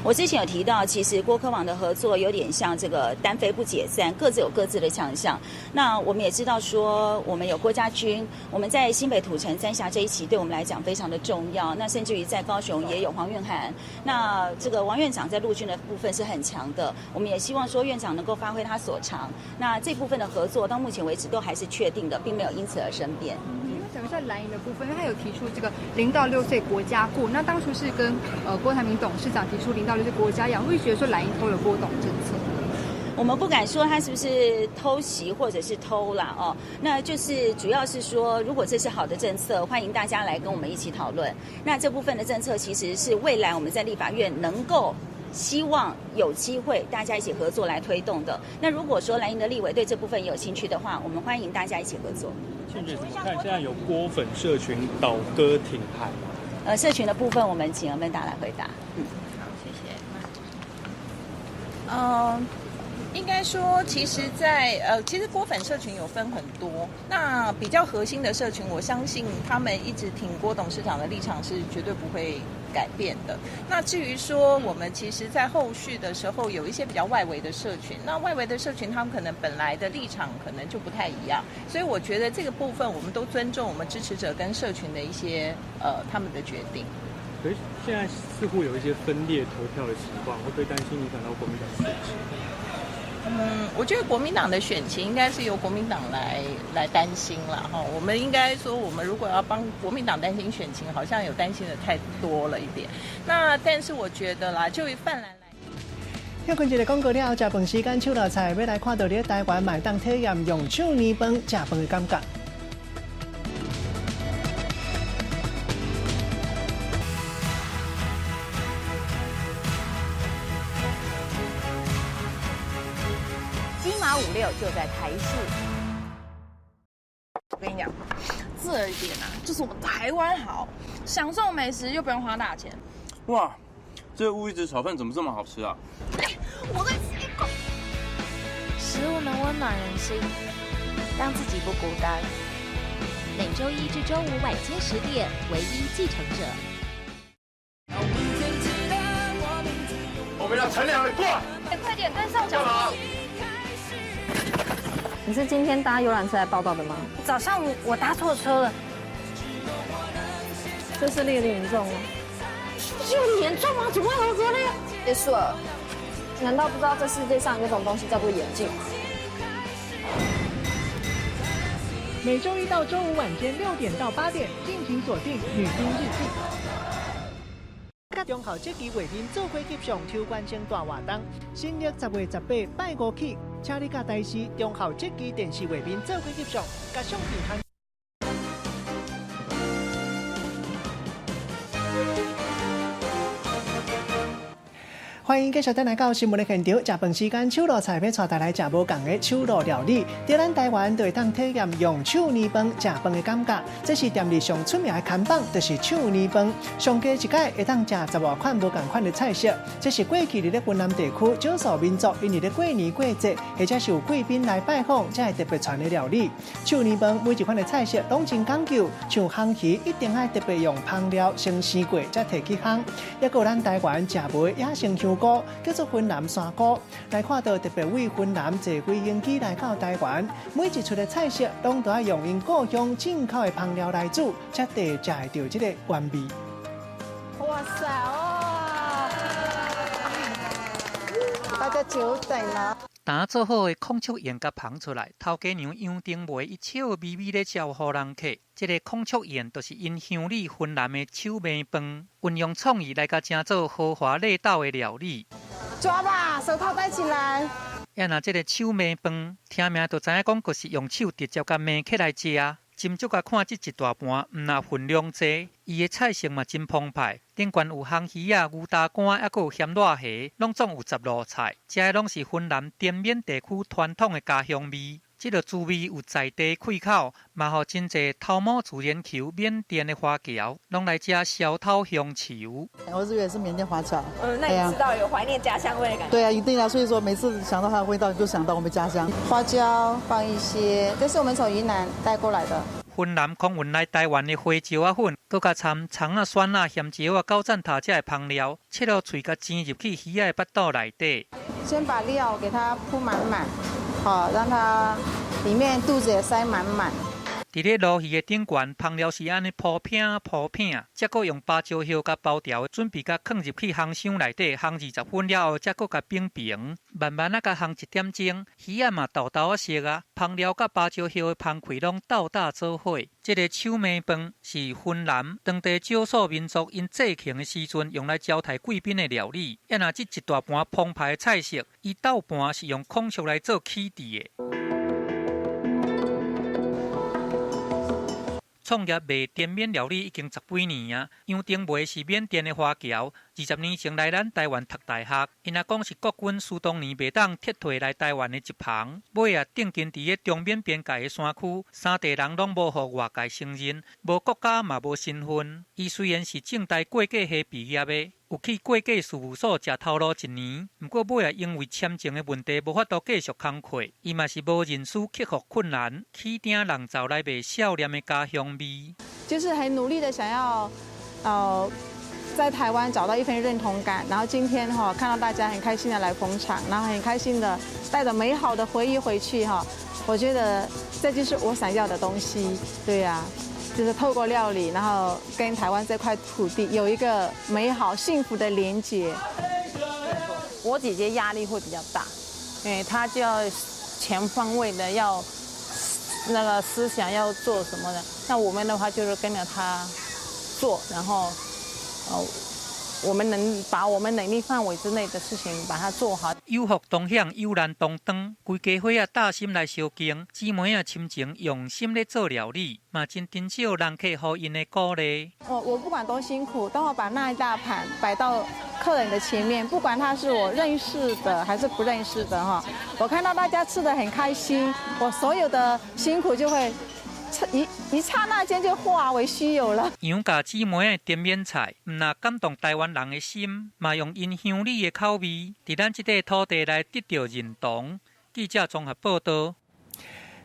我之前有提到，其實郭科王的合作有點像這個單飛不解散，各自有各自的強項。那我們也知道說，我們有郭家軍，我們在新北土城三峽這一期對我們來講非常的重要。那甚至於在高雄也有黃韻涵。那這個王院長在陸軍的部分是很強的，我們也希望說院長能夠發揮他所長。那這部分的合作到目前為止都還是確定的，並沒有因此而生變。講一下藍營的部分，因為他有提出這個0到6歲國家顧，那當初是跟郭台銘董事長提出0到6歲國家養，會覺得說藍營偷了郭董政策。我們不敢說他是不是偷襲或者是偷啦哦，那就是主要是說，如果這是好的政策，歡迎大家來跟我們一起討論。那這部分的政策其實是未來我們在立法院能夠希望有機會大家一起合作來推動的。那如果說藍營的立委對這部分有興趣的話，我們歡迎大家一起合作。倩姐怎麼看？現在有郭粉社群倒戈挺韓。社群的部分，我們請阿曼達來回答。嗯，好，謝謝。嗯，應該說，其實在其實郭粉社群有分很多，那比較核心的社群，我相信他們一直挺郭董事長的立場是絕對不會改變的。那至於說，我們其實，在後續的時候，有一些比較外圍的社群，那外圍的社群，他們可能本來的立場可能就不太一樣，所以我覺得這個部分，我們都尊重我們支持者跟社群的一些他們的決定。可是現在似乎有一些分裂投票的情況，會不會擔心影響到國民黨選情？嗯，我覺得國民黨的選情應該是由國民黨來擔心了哈。我們應該說，我們如果要幫國民黨擔心選情，好像有擔心的太多了一點。那但是我覺得啦，就於泛藍來。歇睏一个廣告了後，食飯時間，手路菜欲來看到佇台灣嘛會當體驗用手捏飯食飯的感覺。金馬56就在台視。我跟你講，這一點啊，就是我們台灣好，享受美食又不用花大錢。哇，這個烏魚子炒飯怎麼這麼好吃啊？我再吃一口。食物能溫暖人心，讓自己不孤單。每週一至週五晚間10點，唯一繼承者。我們要乘涼的過來。哎，快點跟上腳步。你是今天搭遊覽車來報到的嗎？早上我搭錯車了。這是列嚴重嗎？有嚴重嗎？怎麼會合格呢？結束了。難道不知道這世界上有種東西叫做眼鏡嗎？每週一到週五晚間6點到8點，敬請鎖定《女兵日記》。中秋節期畫面做伙翕相，抽關性大活動。新曆10月18拜五起，請你佮台視中孝節期電視畫面做伙翕相，共相片刊。歡迎繼續轉來到新聞的現場。食飯時間，手路菜欲帶大家來食無仝的手路料理。佇咱台灣，就會當體驗用手捏飯食飯的感覺。這是踮佇上出名的看板，就是手捏飯。上低一擺會當食10外款無仝款的菜色。這是過去佇咧雲南地區少數民族，𪜶佇咧過年過節，或者是有貴賓來拜訪，才會特別傳的料理。手捏飯每一款的菜色攏真講究，像烘魚一定愛特別用香料先生過，才提去烘。抑閣有咱台灣食無的野生香菇，叫做雲南山菇，來看到特別為雲南坐飛行機來到台灣，每一出的菜色攏都愛用𪜶故鄉進口的香料來煮，才得食會著這個原味。哇塞哇！大家久等了。當做好的孔雀宴共捧出來，頭家娘楊丁梅伊笑眯眯咧招呼人客。這个孔雀宴就是𪜶鄉里雲南的手糜飯，運用創意來共成做豪華禮斗的料理。抓吧，手套戴起來。啊，若這个手糜飯，聽名就知影講，就是用手直接共糜起來食。斟酌共看這一大盤，毋若份量濟，伊的菜色嘛真澎湃。頂懸有烘魚仔、牛大肝，抑閣有鹹熱蝦，攏總有10路菜。這个攏是雲南滇緬地區傳統的家鄉味。這个滋味有在地氣口，嘛予真濟頭毛自然球緬甸的華僑，攏來這消透鄉愁。我這個是緬甸華僑。嗯，那你知道有懷念家鄉味的感覺？對啊，一定啊。所以說每次想到它的味道，就想到我們家鄉。花椒放一些，這是我們從雲南帶過來的。雲南空運來台灣的花椒仔粉，閣共摻蔥仔、蒜仔、鹹椒仔、九層塔遮的芳料，切予喙共煎入去魚仔的腹肚內底。先把料給它鋪滿滿，好，讓它裡面肚子也塞滿滿。佇咧鱸魚的頂懸，芳料是按呢鋪片鋪片，才閣用芭蕉葉共包牢，準備共囥入去烘箱內底烘20分了後，才閣共爿平，慢慢仔共烘一點鐘，魚仔嘛沓沓仔熟啊，芳料佮芭蕉葉的芳氣攏鬥搭做伙。這个手糜飯是雲南當地少數民族𪜶祭慶的時陣用來招待貴賓的料理。啊若這一大盤澎湃的菜色，伊斗盤是用孔雀來做起佇的。創業賣滇緬料理已經十幾年啊，楊定梅是緬甸的華僑，20年前來咱台灣讀大學。𪜶若講是國軍蘇東年袂當撤退來台灣的一旁，尾仔定根佇咧中緬邊界的山區，三地人攏無予外界承認，無國家嘛無身份。伊雖然是政大會計系畢業的，有去會計事務所食頭路一年，毋過尾仔因為簽證的問題，無法度繼續工課。伊嘛是無認輸，克服困難，起鼎人造來賣少年的家鄉味。就是很努力的想要，在台灣找到一份認同感，然後今天哈看到大家很開心的來捧場，然後很開心的帶着美好的回憶回去哈，我覺得這就是我想要的東西，對呀。就是透過料理，然後跟台灣這塊土地有一個美好幸福的連結。我姐姐壓力會比較大，因為她就要全方位的要那個思想要做什麼的。那我們的話就是跟着她做，然後，我們能把我們能力範圍之內的事情把它做好。有福同享，有難同當。規家伙仔搭心來相敬，姊妹仔深情用心咧做料理，嘛真珍惜人客予𪜶的鼓勵。我不管多辛苦，當我把那一大盤擺到客人的前面，不管他是我認識的還是不認識的哈，我看到大家吃得很開心，我所有的辛苦就會一剎那間就化為虛有了。楊家姊妹的滇緬菜，毋若感動台灣人的心，嘛用𪜶鄉里的口味，佇咱這塊土地來得著認同。記者綜合報導。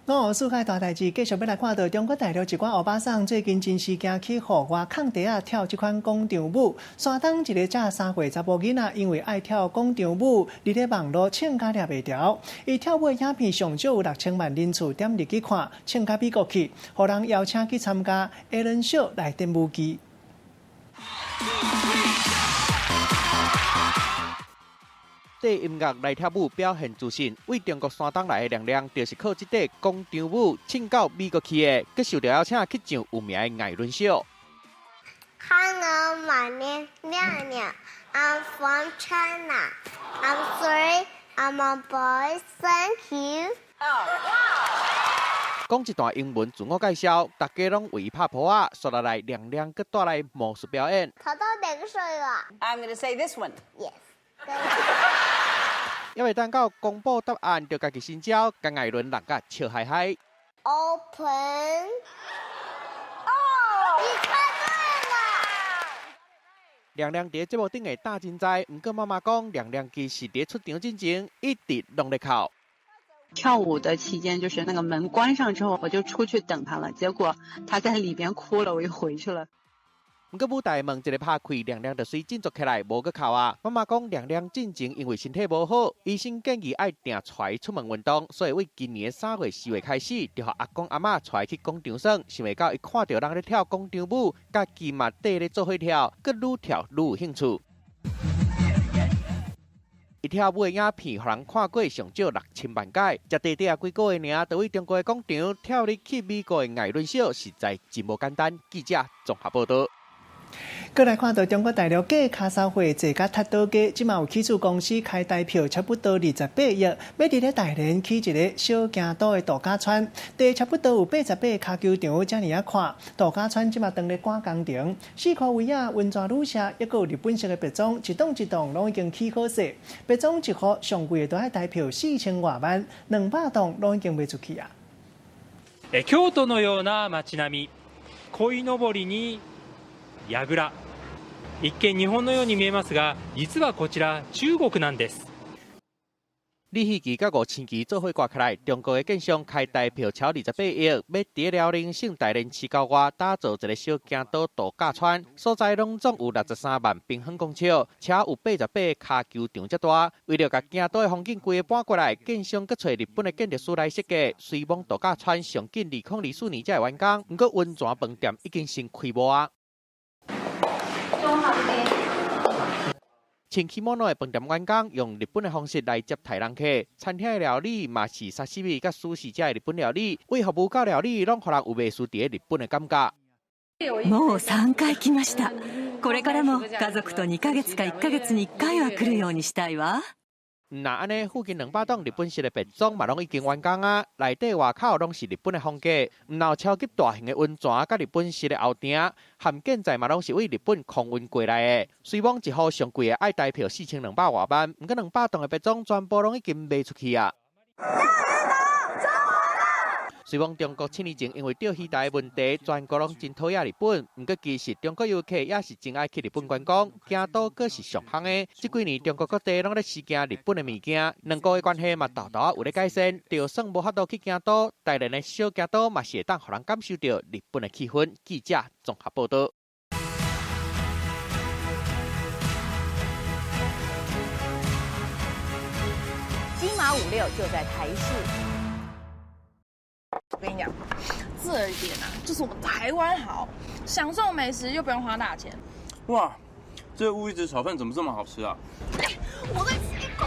五世界大代誌，繼續欲來看著中國大陸一寡歐巴桑最近真時驚去戶外空地仔跳這款廣場舞。山東一個才3歲查埔囡仔，因為愛跳廣場舞，佇咧網路唱甲掠袂牢。伊跳舞的影片上少有6000萬人次點入去看，唱到美國去，予人邀請去參加艾倫秀來練舞技。綴音樂來跳舞表現自信，為中國山東來的亮亮，就是靠這塊廣場舞唱到美國去的，閣受著邀請去上有名的艾倫秀。 Hello, my name 亮亮，I'm from China. I'm 3. I'm a boy. Thank you. 講一段英文自我介紹，大家攏為伊拍噗仔，煞落來亮亮閣帶來魔術表演。跑到哪個手啊？I'm gonna say this one. Yes. 猶未等到公布答案，就家己新招，共艾倫弄甲笑嗨嗨。 Open。哦，你猜對了。亮亮佇節目頂會打真知，毋過媽媽講，亮亮其實佇出場進前一直攏咧哭。跳舞的期間，就是那個門關上之後，我就出去等他了，結果他在裡邊哭了，我就回去了。毋過舞台門一个拍開，亮亮就隨振作起來，無閣哭啊。媽媽講，亮亮進前因為身體無好，醫生建議愛定帶伊出門運動，所以為今年3月4月開始，就予阿公阿嬤帶伊去廣場耍。想袂到伊看著人咧跳廣場舞，佮金馬底咧做伙跳，閣愈跳愈有興趣。伊跳舞的影片，予人看過上少6000萬擺。才短短仔幾個月爾，就為中國的廣場跳入去美國的艾倫秀，實在真無簡單。記者綜合報導。閣來看著中國大陸假跤梢貨濟甲踢倒街，這馬有起厝公司開台票差不多28億，欲佇咧大連起一个小京都的度假村，地差不多有88个跤球場，遮爾仔寬。度假村這馬當咧趕工程，四箍圍仔溫泉旅社，抑閣有日本式的別莊，一棟一棟攏已經起好勢。別莊一戶上貴的都愛台票4000外萬，200棟攏已經賣出去啊。京都のような街並み、鯉のぼりに櫓。一見日本のように見えますが、実はこちら中国なんです。李希奇佮吴清奇做伙挂起来，中国的建商开台票超28亿，欲佇辽宁省大连市郊外打造一个小京都度假村，所在攏总有63万平方公尺，且有88个跤球场遮大。为著共京都的风景规个搬过来，建商阁揣日本的建筑师来设计。虽罔度假村上紧2024年才会完工，毋过温泉饭店已经先开幕啊。穿起莫的饭店员工用日本的方式来接待人客，餐厅的料理嘛是沙西米佮寿司遮的日本料理，为服务佮料理拢予人有袂输佇日本的感觉。もう3回来ました。これからも家族と2ヶ月か1ヶ月に1回は来るようにしたいわ。毋若按呢，附近200栋日本式的别庄嘛，拢已经完工啊。内底外口拢是日本的风格，毋若有超级大型的温泉，佮日本式的后庭，含建材嘛，拢是为日本空运过来的。虽罔一户上贵的爱台票4200外万，毋过200栋的别庄全部拢已经卖出去啊。虽罔中国7年前因为钓鱼台的问题，全国拢真讨厌日本。毋过其实中国游客也是真爱去日本观光，京都阁是上夯的。这几年中国各地拢咧时行日本的物件，两国的关系嘛沓沓有咧改善。就算无法度去京都，大连的小京都嘛是会当予人感受著日本的气氛。记者综合报道。金马56就在台视。我跟你讲，这一点啊，就是我们台湾好，享受美食又不用花大钱。哇，这个乌鱼子炒饭怎么这么好吃啊？哎，我再吃一口。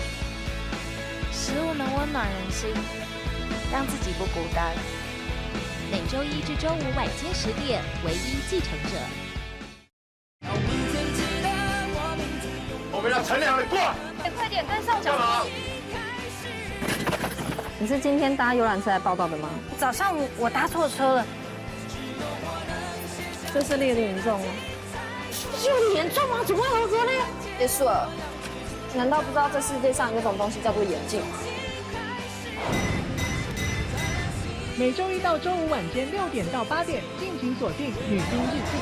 食物能温暖人心，让自己不孤单。每周一至周五晚间10点，唯一继承者。我们要乘凉的过来，快点跟上脚步。你是今天搭游览车来报到的吗？早上我搭错车了。这视力有点严重哦。有严重吗？怎么会合格呢？结束了。难道不知道这世界上有种东西叫做眼镜吗？每周一到周五晚间6点到8点，敬请锁定《女兵日记》。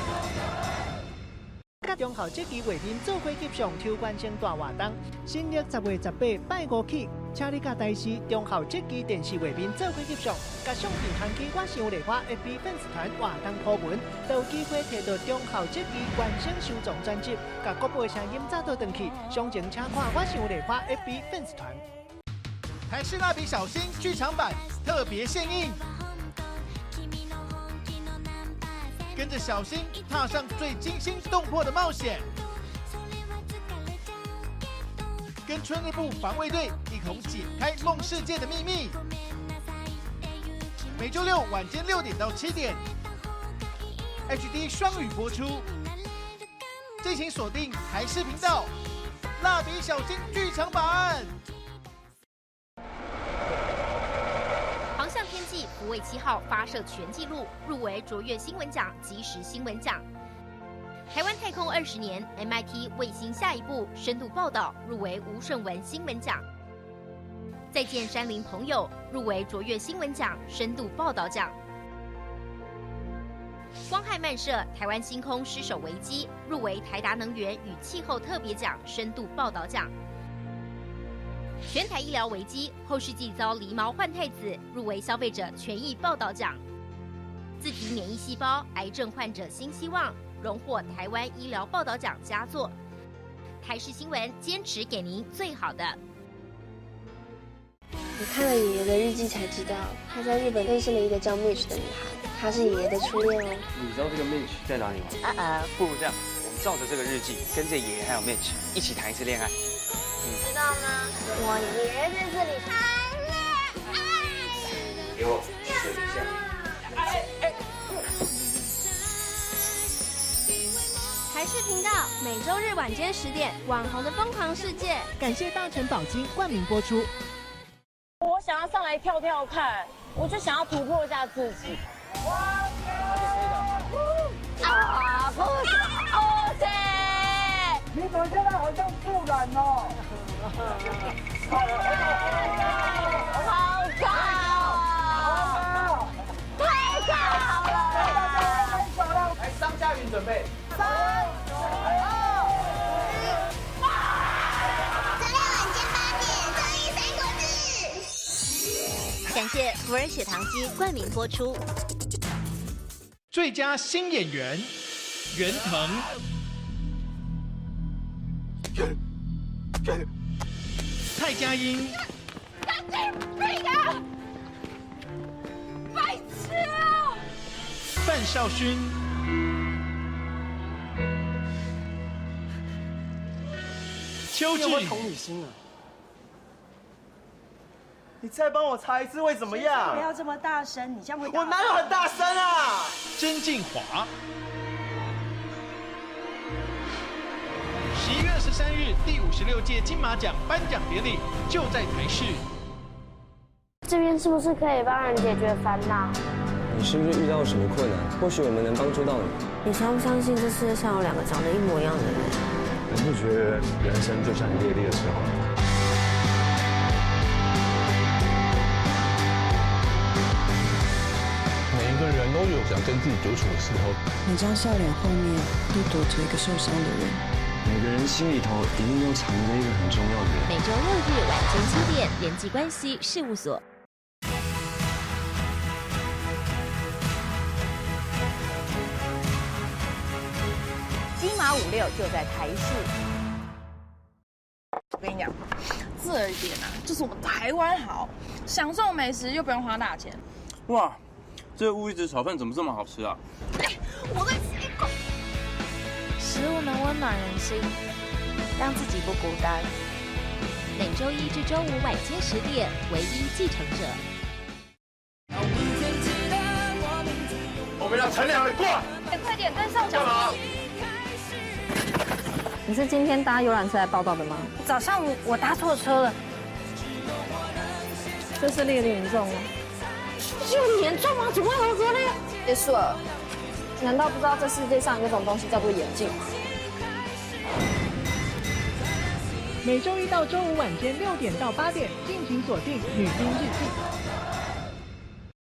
中秋节期画面做伙翕相抽关星大活动，新历10月18拜五起，请你佮台视中秋节期电视画面做伙翕相，共相片传去我想丽花 FB 粉丝团活动 po 文，就有机会摕到中秋节期原声收藏专辑，共国宝的声音早倒转去。详情请看我想丽花 FB 粉丝团。台视蜡笔小新剧场版特别献映。跟着小新踏上最惊心动魄的冒险，跟春日部防卫队一同解开梦世界的秘密。每周六晚间6点到7点，HD 双语播出。敬请锁定台视频道《蜡笔小新剧场版》。航向天际福卫7号发射全纪录，入围卓越新闻奖、即时新闻奖。台湾太空20年，MIT 卫星下一步深度报道入围吴顺文新闻奖。再见山林朋友入围卓越新闻奖深度报道奖。光害漫射，台湾星空失守危机入围台达能源与气候特别奖深度报道奖。全台医疗危机，后世纪遭狸猫换太子，入围消费者权益报道奖。自体免疫细胞癌症患者新希望，荣获台湾医疗报道奖佳作。台视新闻坚持给您最好的。我看了爷爷的日记才知道，他在日本认识了一个叫 Mitch 的女孩，她是爷爷的初恋哦。你知道这个 Mitch 在哪里吗？啊啊！不如这样，我们照着这个日记，跟着爷爷还有 Mitch 一起谈一次恋爱。你知道吗？我爷爷在这里谈恋爱。给我睡一下。台视频道每周日晚间10点，《网红的疯狂世界》。感谢大成宝金冠名播出。我想要上来跳跳看，我就想要突破一下自己。啊，不是，哦塞！你怎么现在好像树懒哦？好高！太高了！太高了！来，张嘉云准备。3、2、1。周六晚间8点，综艺三国志。福尔血糖机冠名播出。最佳新演员袁腾、蔡佳音、神经病啊！白痴啊！范少勋、邱你有没有志同理心啊？你再帮我查一次会怎么样？不要这么大声，你这样会。我哪有很大声啊？曾静华。11月23日，第56届金马奖颁奖典礼就在台视。这边是不是可以帮人解决烦恼？你是不是遇到什么困难？或许我们能帮助到你。你相不相信这世界上有两个长得一模一样的人？你不觉得人生就像一列列车吗？每一个人都有想跟自己独处的时候。每张笑脸后面都躲着一个受伤的人。每个人心里头一定都藏着一个很重要的人。每周六日晚间7点，人际关系事务所。金马56就在台视。我跟你讲，这一点啊，就是我们台湾好，享受美食又不用花大钱。哇，这个乌鱼子炒饭怎么这么好吃啊？我再吃一口。食物能温暖人心，让自己不孤单。每周一至周五晚间10点，唯一继承者。我们要乘凉了，过来！快点跟上脚步。你是今天搭游览车来报到的吗？早上我搭错车了。这是列严重吗？这严重吗？怎么会合格呢？结束了。难道不知道这世界上有种东西叫做眼镜吗？每周一到周五晚间6点到8点，敬请锁定《女兵日记》。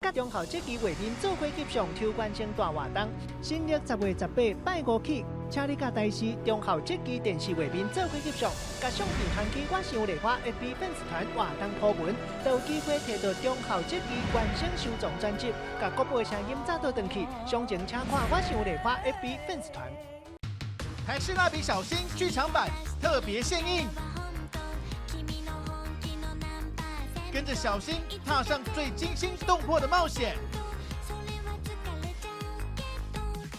佮中孝节期画面做伙翕相抽关星大活动，新历10月18拜五起，请你佮台视中孝节期电视画面做伙翕相，共相片传去我想丽花 FB 粉丝团活动 po 文，就有机会摕到中孝节期原声收藏专辑，共国宝声音早倒转去。详情请看我想丽花 FB 粉丝团。台视蜡笔小新剧场版特别献映，跟着小新踏上最惊心动魄的冒险，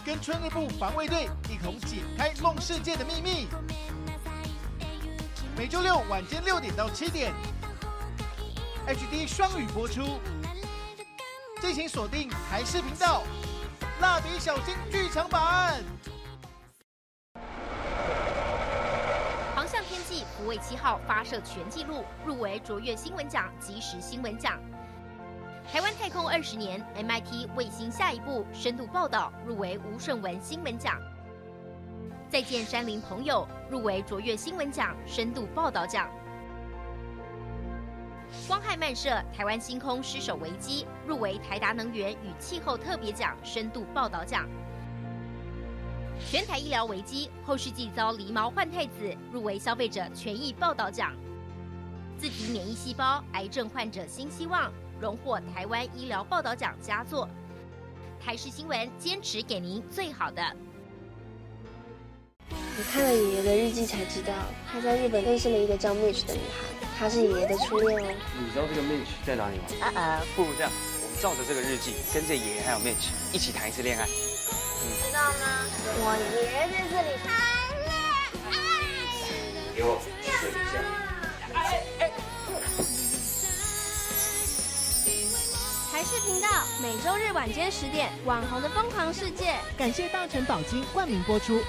跟春日部防卫队一同解开梦世界的秘密。每周六晚间6点到7点，HD 双语播出。敬请锁定台视频道《蜡笔小新剧场版》。航向天际福卫7号发射全纪录，入围卓越新闻奖、即时新闻奖。台湾太空20年，MIT 卫星下一步深度报道入围吴顺文新闻奖。再见山林朋友入围卓越新闻奖深度报道奖。光害漫射，台湾星空失守危机入围台达能源与气候特别奖深度报道奖。全台医疗危机，后世纪遭狸猫换太子入围消费者权益报道奖。自体免疫细胞癌症患者新希望荣获台湾医疗报道奖佳作。台视新闻坚持给您最好的。我看了爷爷的日记才知道，他在日本认识了一个叫 Mitch 的女孩，她是爷爷的初恋哦。你知道这个 Mitch 在哪里吗？啊啊！不如这样，我们照着这个日记，跟着爷爷还有 Mitch 一起谈一次恋爱。知道吗？我爷爷在这里谈恋爱。给我睡一下。台视频道每周日晚间10点，网红的疯狂世界。感谢大成宝金冠名播出。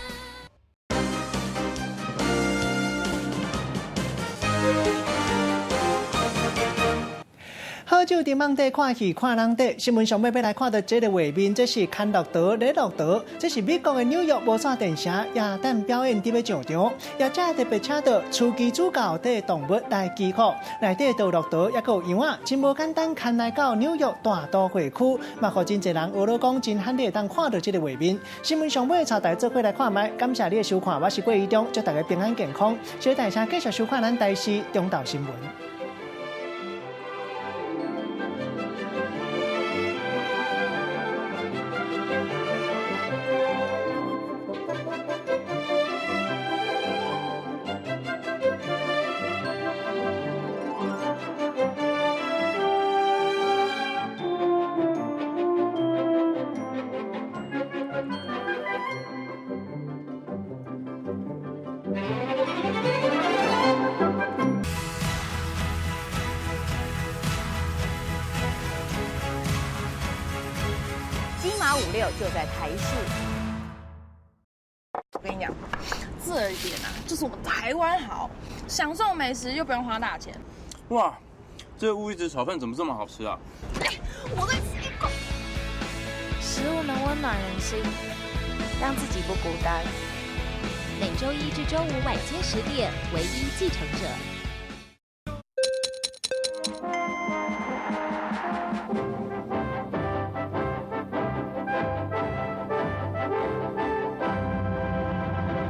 好酒沉梦底，看戏看人底。新闻上尾欲来看到这个画面，这是牵骆驼咧骆驼，这是美国的纽约无线电视耶诞表演伫欲上场，也遮特别请到司机主教缀动物来祈福，内底都骆驼，抑阁有羊仔，真无简单，牵来到纽约大都会区，嘛，予真济人学咧讲真罕会当看到这个画面。新闻上尾，带大家做伙来看觅，感谢你的收看，我是郭怡中，祝大家平安健康。小大家继续收看咱台视中昼新闻。馬56就在台視。我跟你講，這一點啊，就是我們台灣好，享受美食又不用花大錢。哇，這個烏魚子炒飯怎麼這麼好吃啊？我再吃一口。食物能溫暖人心，讓自己不孤單。每週一至週五晚間10點，唯一繼承者。